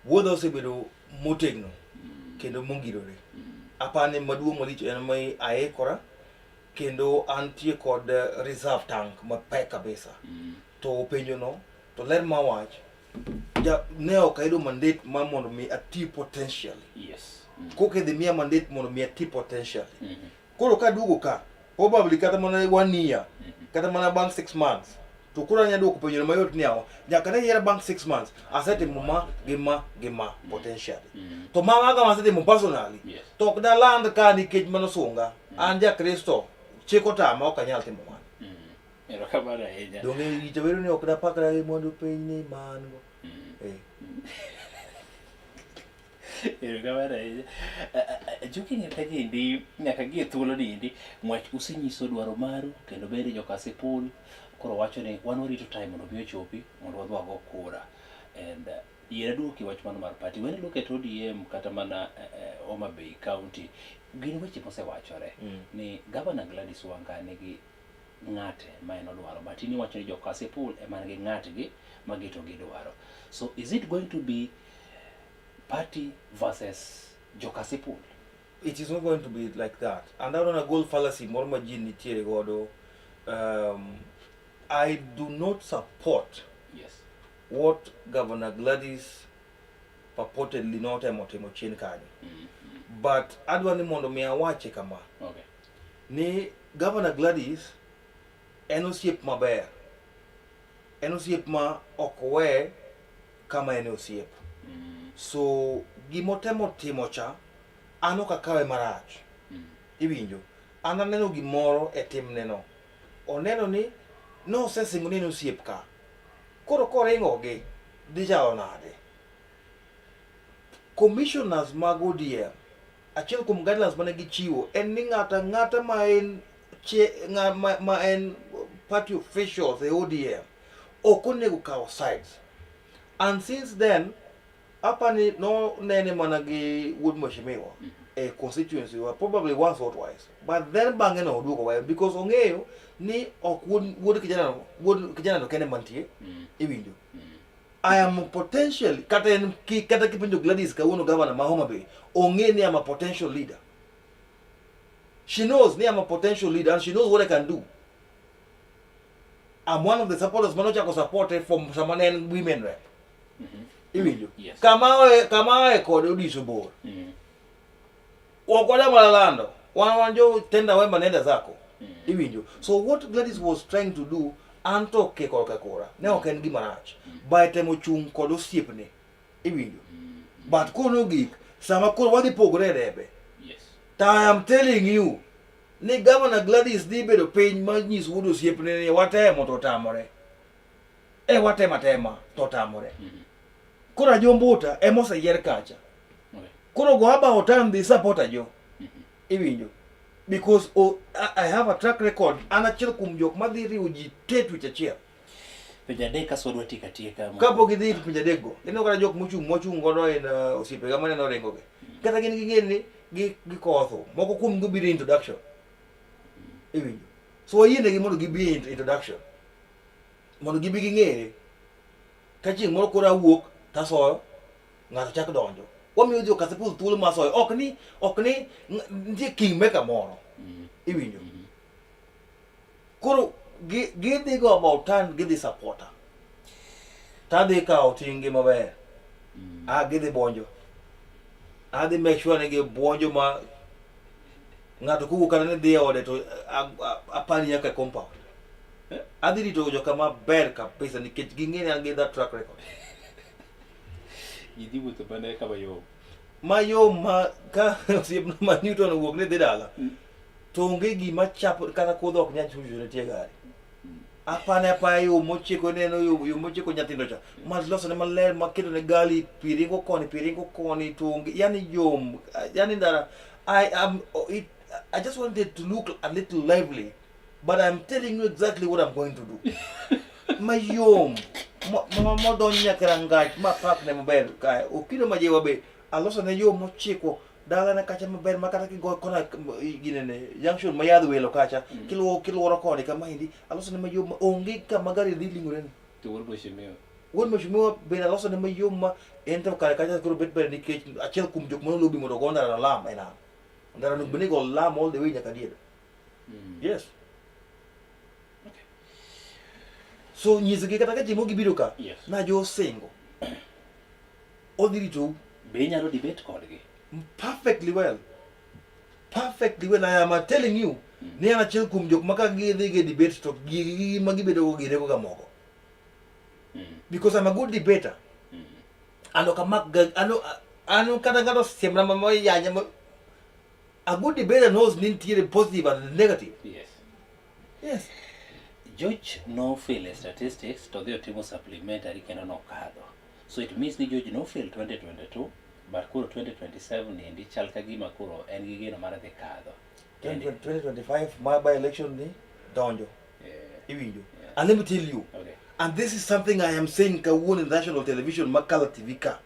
Wuodha osebedo motegno kendo mongirore. Apani maduong' malich en ma aikora kendo antie kod reserve tank mapek kabisa. To penjo no to ler ma wach ja, ne ok ayudo mandate mar mondo mi ati potentially. Koka idhi miya mandate mondo mi ati potentially. Koro kaduogo ka probably kata mana one year, kata mana bang' 6 months, to koro anya duoko penjono mayot ni awa nyaka ne yiera bang' 6 months asetimo ma gi ma gi ma potentially. To maga masetimo personally to ok daland ka nikech mano sunga. An ja Kristo, chik otama, ok anyal timo mano. Erokamano ahinya. Donge icha wero ni ok dapakra gi mwandu piny ni man go. Eh. Erokamano ahinya. Juki nyaka niendi, nyaka gie thuolo niendi, ng'wech usenyiso dwaro maru kendo bende jo Kasipul koro wacho ni wan warito time mondo obi ochopi mondo wadhi wago kura. And yier aduoki wach mano mar party. When you look at ODM kata mana Homa Bay County, gin weche mosewachore ni Governor Gladys Wanga nigi ng'ate ma en odwaro, but in iwacho ni jo Kasipul ema nigi ng'atgi ma gito gidwaro. So is it going to be party versus jo Kasipul? It is not going to be like that. And I don't goal fallacy moro ma ji nitiere godo. I do not support what Governor Gladys purportedly notemo timo chien kanyo. But adwa ni mondo mi awache kama ni Governor Gladys en osiep maber. En osiep ma ok we kama en e osiep. So gimotemo timo cha an ok akawe marach. Iwinjo? An aneno gimoro e timne no. Oneno ni nosesingo ni en osiep ka. Koro koringo gi dhi chalo nade? Commissioners mag ODM, achiel kuom guidelines mane gichiwo en ni ng'ato ang'ata ma en che, ng'a, ma en party officials e ODM ok onego kawo sides. And since then apani no nene mana gi wuod mheshimiwa e constituency wa probably once or twice, but then bang'e no oduogo weyo because ong'eyo ni ok wuod kijana no, wuod kijana no kende mantie. Iwinjo? I am potentially kata en kata kipenjo Gladys kawuono, governor ma Homa Bay, ong'e ni I'm a potential leader. She knows ni I'm a potential leader and she knows what I can do. I'm one of the supporters manochako support from sama ne en women rep. Iwinjo? Yes. Kama ae kode odiso bor. Ok wadwa mana lando wan jo tenda wema nenda zako. Iwinjo? So what Gladys was trying to do, an to ke korka kora ne ok en gima rach by temo chung' kod osiepne. Iwinjo? But kono gik sama koro wadhi pogore e debe to I am telling you ni Governor Gladys dhi bedo piny ma nyis wuod osiepne ni watemo to otamore e watemo atema to otamore. Koro Ajo Mbuta ema oseyier kacha. Koro go about time dhi support Ajo. Iwinjo? Because oh, I have a track record. An achiel kuom jok madhi riwo ji te twech achiel. Penjo adek kaso wadwa tieko atieka. Kapok gidhi e pinje adek go, ineno kata jok mochung' godo en osiepega maneno ringogi. Kata gin ging'e ni gikotho. Moko kuom gi biro e introduction. Iwinjo? So wayienegi mondo gibi e introduction. Mondo gibi ging'ere. Ka chieng' moro koro awuok tasoyo, ng'ato chak donjo. Wamiyo jo Kasipul thuolo mar soyo. Ok ni nitie kingmaker moro. Iwinjo? Koro gidhi go about time gidhi supporter. Tadhi kawo ting' gi maber. Ah, gidhi buonjo. Adhi make sure ni gibuonjo ma ng'ato kowuok kata ni dhi e ode to apani nyaka e compound. Eh, adhi rito joka maber kabisa nikech ging'e ni an gi that track record. Ji dhi wuotho mana kama yom. Mayom ma ka osiepna ma Newton owuok ni dhi dala to onge gima chapo kata kudho ok nyal chucho ne tie gari. Apane apaya yo mochiko ineno yo mochiko nyathindo cha ma losone maler maketo ne gali pi ringo koni pi ringo koni to onge yani yom yani ndara. I am it, I just wanted to look a little lively, but I'm telling you exactly what I'm going to do. Mayom modonj nyaka rangach ma park ne maber kae okino majewa be aloso ne yo mochiko dalane kacha maber ma kata kigo kona ginene junction ma yadh welo kacha kiluwo kiluoro koni kama endi aloso ne mayom ma onge kama gari dhi ling'ore ni. To wuod mheshimiwa. Wuod mheshimiwa bende aloso ne mayom ma en to kare kacha koro bet ber nikech achiel kuom jok mane olobi mondo ogo ndara lam e nam. Ndara onego bed ni go lam all the way nyaka diere. Yes. So nyisgi kata ka chieng' moro gibiro ka, najo osingo. Odhi ritou. Be inyalo debate kodgi? Perfectly well. Perfectly well. I am telling you. Ni an achiel kuom jok ma ka gidhi gi debate to gigi ma gibedo go ginego ga moko. Because I'm a good debater. And ok amak ga ano ano kata ng'ato siemna ma moyanya ma a good debater knows ni nitiere positive and negative. Yes. Yes. George no fail e statistics to dhi otimo supplementary kendo nokadho. So it means ni George no fail 2022 but koro 2027 endi chal ka gima koro en gi geno mar dhi kadho. 2025 ma by election ni donjo. Iwinjo. Yeah. And let me tell you. Okay. And this is something I am saying kawuono in national television ma Kala TV ka.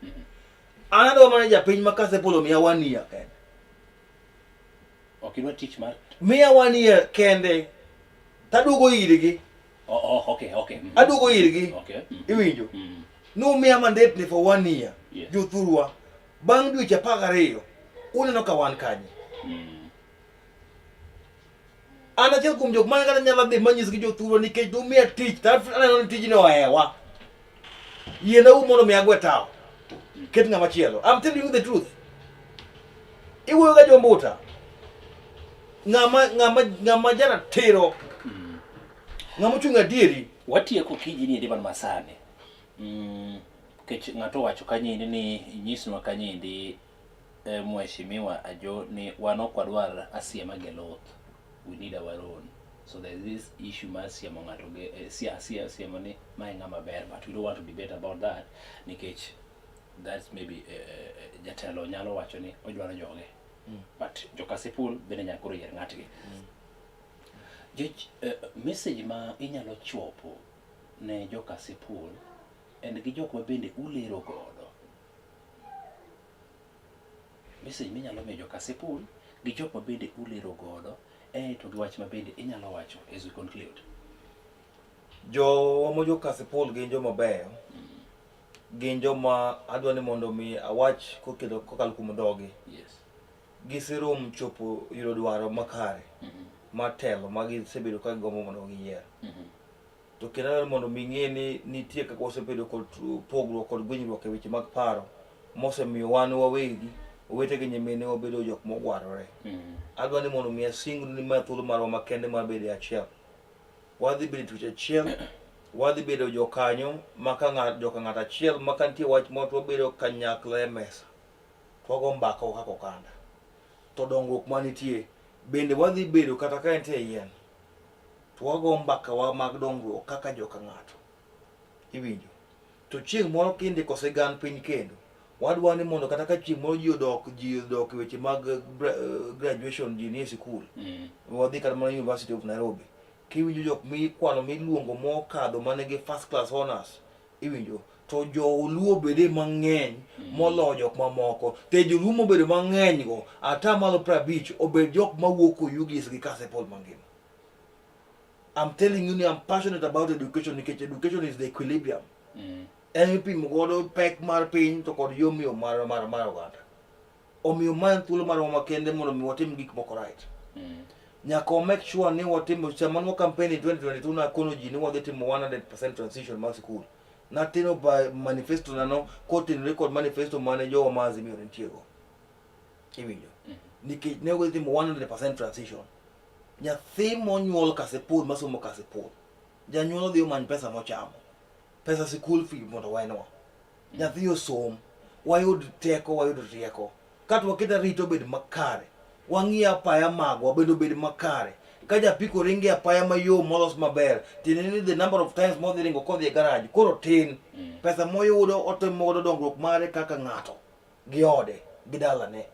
An adwa mana japiny ma Kasipul omiya one year kende. Ok idwa tich mar Miya one year kende. Taduogo irgi. Oh, okay. Aduogo irgi. Okay. Iwinjo. Numiya mandate ni for one year. Yes. Jothurwa. Bang' dweche 12, uneno ka wan kanye. An achiel kuom jok ma kata nyalo dhi manyisgi jothurwa nikech numiya tich to aneno ni tijni ohewa. Yiena u mondo mi agwe tawo. Ket ng'ama chielo. I'm telling you the truth. Iwuoyo ga jombuta. Ng'ama ng'ama ng'ama jaratiro. Ng'ama ochung' adieri. Watieko kiji ni endi man masani. Kech ng'ato owacho kanyendi ni nyisnwa kanyendi mheshimiwa Ajo ni wan ok wadwar asiema gi luth. We need our own. So there is this issue mar siemo ng'ato gi sia siemo ni mae ng'ama ber but we don't want to debate about that nikech that's maybe jatelo nyalo wacho ni odwaro joge. But jo-Kasipul bende nyaka koro yier ng'atgi. George, message ma inyalo chopo ne jo-Kasipul en gi jok ma bende ulero godo. Message minyalo miyo jo-Kasipul gi jok ma bende ulero godo to gi wach ma bende inyalo wacho as we conclude. Jowa ma jo-Kasipul gin joma beyo. Gin joma adwa ni mondo mi awach kokelo kokalo kuom dhogi. Yes. Giserom chopo yudo dwaro makare mar telo ma gisebedo ka gigombo mondo giyier. To kendo adwaro mondo mi ing'e ni nitie kaka wasebedo kod pogruok kod gwenyruok e weche mag paro mosemiyo wan wawegi owete gi nyimine wabedo jok mogwarore. Adwa ni mondo mi asingnu ni ma thuolo marwa makende mar bedo e achiel. Wadhi bedo e twech achiel, wadhi bedo jokanyo ma ka ng'ato joka ng'ato achiel ma ka nitie wach moro to wabedo kanyakla e mesa to wago mbaka kaka oganda. To dongruok manitie bende wadhi bedo kata ka entie e yien to wago mbaka wa mag dongruok kaka joka ng'ato. Iwinjo? To chieng' moro kindiko sigand piny kendo, wadwa ni mondo kata ka chieng' moro ji odok e weche mag graduation ji nie sikul. Wadhi kata mana University of Nairobi. Kiwinjo jok mikwano miluongo mokadho manigi first class honors, iwinjo? To joluo bede mang'eny moloyo jok mamoko. To joluo mobedo mang'eny go, 50% obed jok mawuok Oyugis gi Kasipul mangima. I'm telling you ni I'm passionate about education nikech education is the equilibrium. En ipimo godo pek mar piny to kod yomyom mar mar mar oganda. Omiyo ma en thuolo marwa makende mondo mi watim gik moko right. Nyaka wa make sure ni watimo sama ne wa campaign in 2022 nakono ji ni wadhi timo 100% transition mar sikul. Natimo by manifesto nano kotenore kod manifesto mane jowa ma Azimio ne nitie go. Iwinjo? Nikech ne wadhi timo 100% transition. Nyathi monyuol Kasipul masomo Kasipul, janyuol odhi omany pesa mochamo. Pesa sikul fee mondo wenwa. Nyathi osom, wayud teko, wayud rieko. Kato waket arita obed makare. Wang'i apaya magwa bende obed makare. Ka japiko ringo e apaya mayom molos maber, tiende ni the number of times modhi ringo kodhi e garage koro tin. Pesa moyudo otimo godo dongruok mare kaka ng'ato gi ode gi dalane.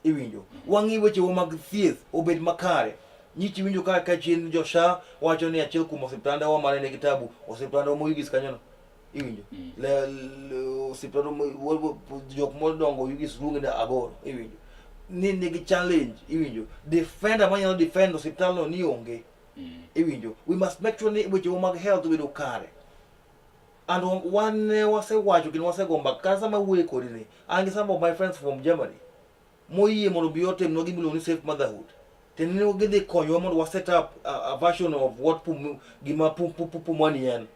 Iwinjo? Wang'i wechewa mag thieth obed makare. Nyichi winjo ka ka chien jo SHA wacho ni achiel kuom osiptandewa mane nigi tabu, osiptandwa ma Oyugis kanyono. Iwinjo? Le, le, osiptandwa jok modongo Oyugis luonge ni Agoro. Iwinjo? Ni nigi challenge. Iwinjo? Defender manyalo defend osiptalno ni onge. Iwinjo? We must make sure ni wechewa mag health obedo kare. And wan ne wasewacho kendo wasego mbaka kata sama awuoyo kodi ni, an gi some of my friends from Germany. Moyie mondo obi otimnwa gima iluongo ni safe motherhood. Tiende ni gidhi konyowa mondo wa set up a version of what pum, gima pum, pum, pum, Pumwani en.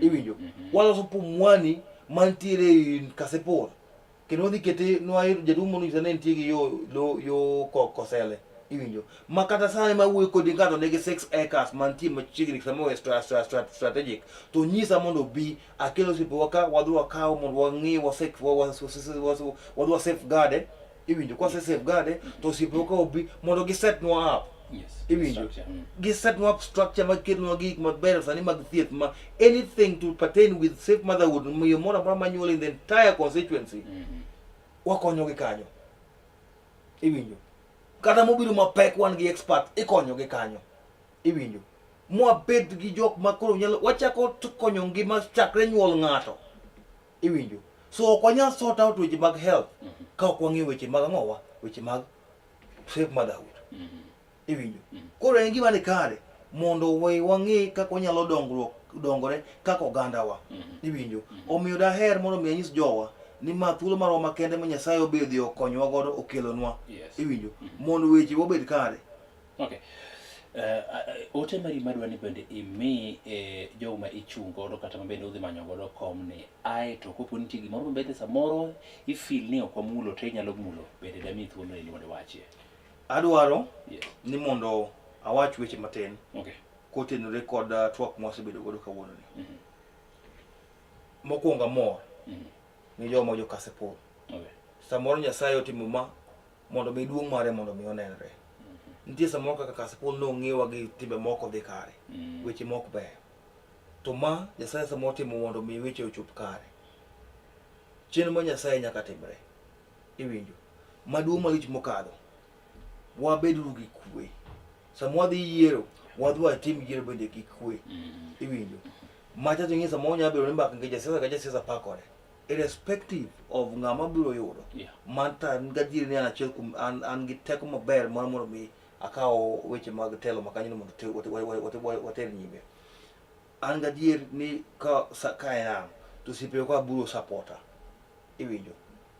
Iwinjo? Waloso Pumwani mantiere in Kasipul. Kendo wadhi kete nwa jaduong' moro nyisa ni entie gi yo lo yo ko, Kosele. Iwinjo? Ma kata sani ma wuoyo kodi ng'ato nigi 6 acres mantie machiegni samoro e strategic. To nyisa mondo obi akel osiepewa ka wadhi wakaw mondo wang'i wasek wadhi wa safeguard eh. Iwinjo? Kwa se safeguard eh, to osiepewa ka obi mondo gi set nwa up. Iwinjo? Gi set nwa up structure ma ketnwa gik maber sani mag thieth ma anything to pertain with safe motherhood miyo moro amora manyuol in the entire constituency wakonyogi kanyo. Iwinjo? Kata mobiro mapek wan gi expert ikonyogi kanyo. Iwinjo? Mwabed gi jok ma koro nyalo wachako konyo ngima chakre nyuol ng'ato. Iwinjo? So ok wanyal sort out weche mag health ka ok wang'iyo weche mag ang'owa, weche mag safe motherhood. Iwinjo? Koro en gima ni kare mondo we wang'i kaka wanyalo dongruok dongore kaka ogandawa. Iwinjo? Omiyo daher mondo mi anyis jowa ni ma thuolo marwa makende ma Nyasaye obedhi okonyowa godo okelonwa. Iwinjo? Mondo weche obed kare. Okay. Ote mari madwa ni bende imi jogo ma ichung' godo kata ma bende udhi manyo godo kom ni ae to kopo nitie gimoro ma bende samoro ifil ni ok wamulo to inyalo mulo bende damiyi thuolo ni mondo iwachie. Adwaro ni mondo awach weche matin kotenore kod twak mwasebedo godo kawuono ni. Mokwongo amor ni joma jo Kasipul. Samoro Nyasaye otimo ma mondo mi duong' mare mondo mi onenre. Nitie samoro kaka Kasipul nong'ewa gi timbe moko dhi kare, weche mok beyo. To ma Nyasaye samoro timo mondo mi weche ochop kare. Chenro mar Nyasaye nyaka timre. Iwinjo? Maduong' malich mokadho, wabeduru gi kwe. Sama wadhi yiero, wadhi watim yiero bende gi kwe. Iwinjo? Macha to ing'e samoro nyalo bedo ni mbaka nikech jasiasa ka jasiasa pakore. Irrespective of ng'ama biro yudo. Man to an gadieri ni an achiel kuom an, an gi teko maber mar mondo mi akaw weche mag telo ma kanyono mondo water nyime. An gadier ni ka, ka en an, to osiepewa ka biro supporta. Iwinjo?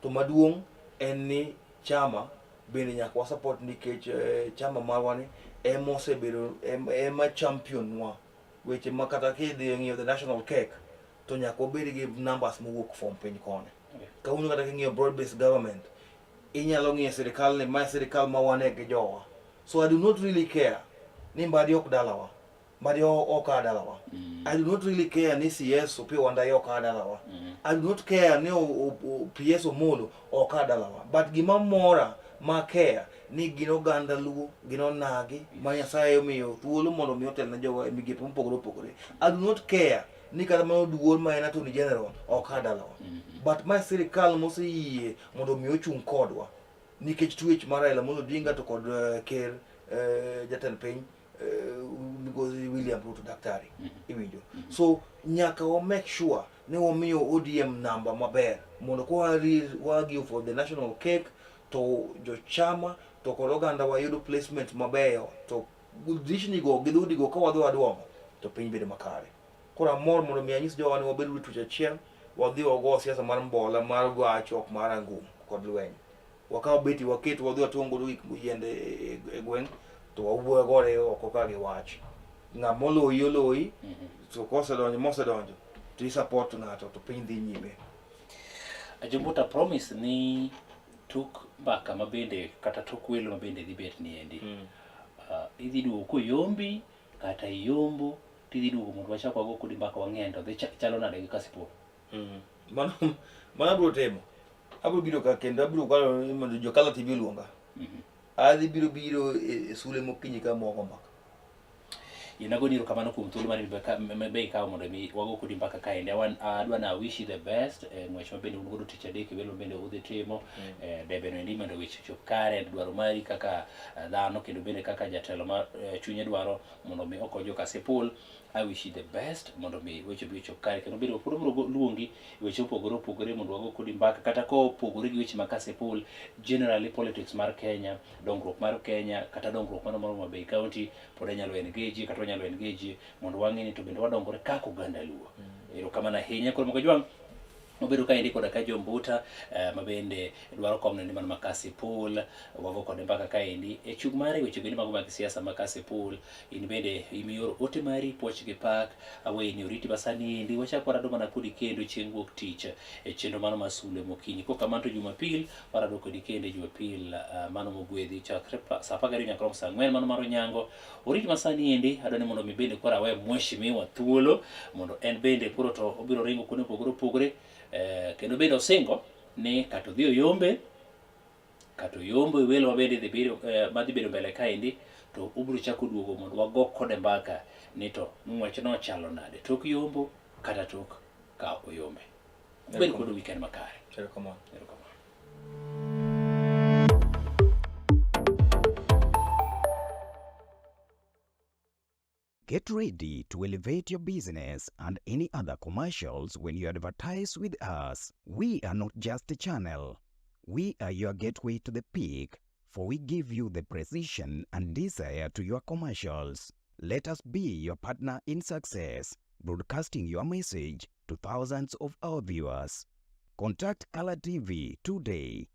To maduong' en ni chama bende nyaka wa support nikech chama marwa ni ema osebedo ema champion nwa weche ma kata kidhi ng'iyo the national cake to nyaka wabed gi numbers mowuok from piny koni. Kawuono kata king'iyo broad based government inyalo ng'iyo sirikal ni mae sirikal ma wane gi jowa. So I do not really care ni Mbadi ok dalawa. Mbadi ok a dalawa. I do not really care ni CS Opiyo Wandayi ok a dalawa. I do not care ni PS Omolo ok a dalawa. But gima mora ma care ni gin oganda Luo, gin onagi ma Nyasaye omiyo thuolo mondo mi otel ne jowa e migepe mopogore opogore. I do not care ni kata mana oduol ma en Attorney General ok a dalawa. But ma sirikal moseyie mondo mi ochung' kodwa nikech twech mar Raila Amolo Odinga to kod ker jatend piny migosi William Ruto daktari. Iwinjo? So nyaka wa make sure ni wamiyo ODM namba maber mondo kwa wa for the national cake to jochama to kod oganda wayudo placement mabeyo to dishni go gi dhoudi go ka wadhi waduong'o to piny bedo makare. Koro amor mondo mi anyis jowa ni wabed uru twech achiel, wadhi wago siasa mar mbola, mar wach ok mar angum kod lweny. Wakaw beti waket wadhi watong' godo gik yiende e gweng' to wawuo gore oko ka gi wach. Ng'ama oloyi oloyi, to kosedonjo mosedonjo to i support ng'ato to piny dhi nyime. Ajombuta promise ni tok mbaka mabende kata tok welo mabende dhi bet ni endi. Idhi duogo koyombi kata iyombo tidhi duogo mondo wachak wago kodi mbaka wang'e to dhi chalo nade gi Kasipul. Mano mano abiro timo. Abiro biro ka kendo abiro kwayo ni mondo jo Kala TV oluonga. Adhi biro biro e sule mokinyi ka mwago mbaka. Yie goni erokamano kuom thuolo mane be ikawo mondo mi wago kodi mbaka kaendi. Adwa na wish you the best e ng'wech ma bende un godo tich adek e welo bende udhi timo debe no endi mondo weche ochop kare dwaro mari kaka dhano kendo bende kaka jatelo ma chunye dwaro mondo mi okony jo Kasipul. I wish you the best mondo mi weche obi ochop kare kendo bende pod wabiro luongi e weche mopogore opogore mondo wago kodi mbaka kata kopogore gi weche mag Kasipul, generally politics mar Kenya, dongruok mar Kenya kata dongruok mar Homa Bay County pod anyalo engage kata wanyalo engage mondo wang'e ni to bende wadongore kaka oganda Luo. Erokamano ahinya. Koro Mokajwang' Wabedo kaendi koda ka jombuta ma bende dwaro komno ni mano ma Kasipul. Wago kode mbaka kaendi e chung' mare weche bende mago mag siasa ma Kasipul. In bende imior ote mari puoch gi pak aweni oriti basani endi wachak warado mana kodi kendo chieng' wuok tich e chenro mano mar sulwe mokinyi. Kok kamano to Jumapil warado kodi kendo e Jumapil mano mogwedhi chakre sa 12 nyaka rom sa 4 mano mar onyango. Oriti masani endi adwa ni mondo mi bende koro awe mheshimiwa thuolo mondo en bende koro to obiro ringo kuonde mopogore opogore kendo bende osingo ni kata odhi oyombe kata oyombo e welo mabende dhi bedo madhi bedo mbele kaendi to obiro chako duogo mondo wago kode mbaka ni to ng'wech no chalo nade tok yombo kata tok ka oyombe. Ubed kod weekend makare. Erokamano. Erokamano. Get ready to elevate your business and any other commercials when you advertise with us. We are not just a channel. We are your gateway to the peak, for we give you the precision and desire to your commercials. Let us be your partner in success, broadcasting your message to thousands of our viewers. Contact Color TV today.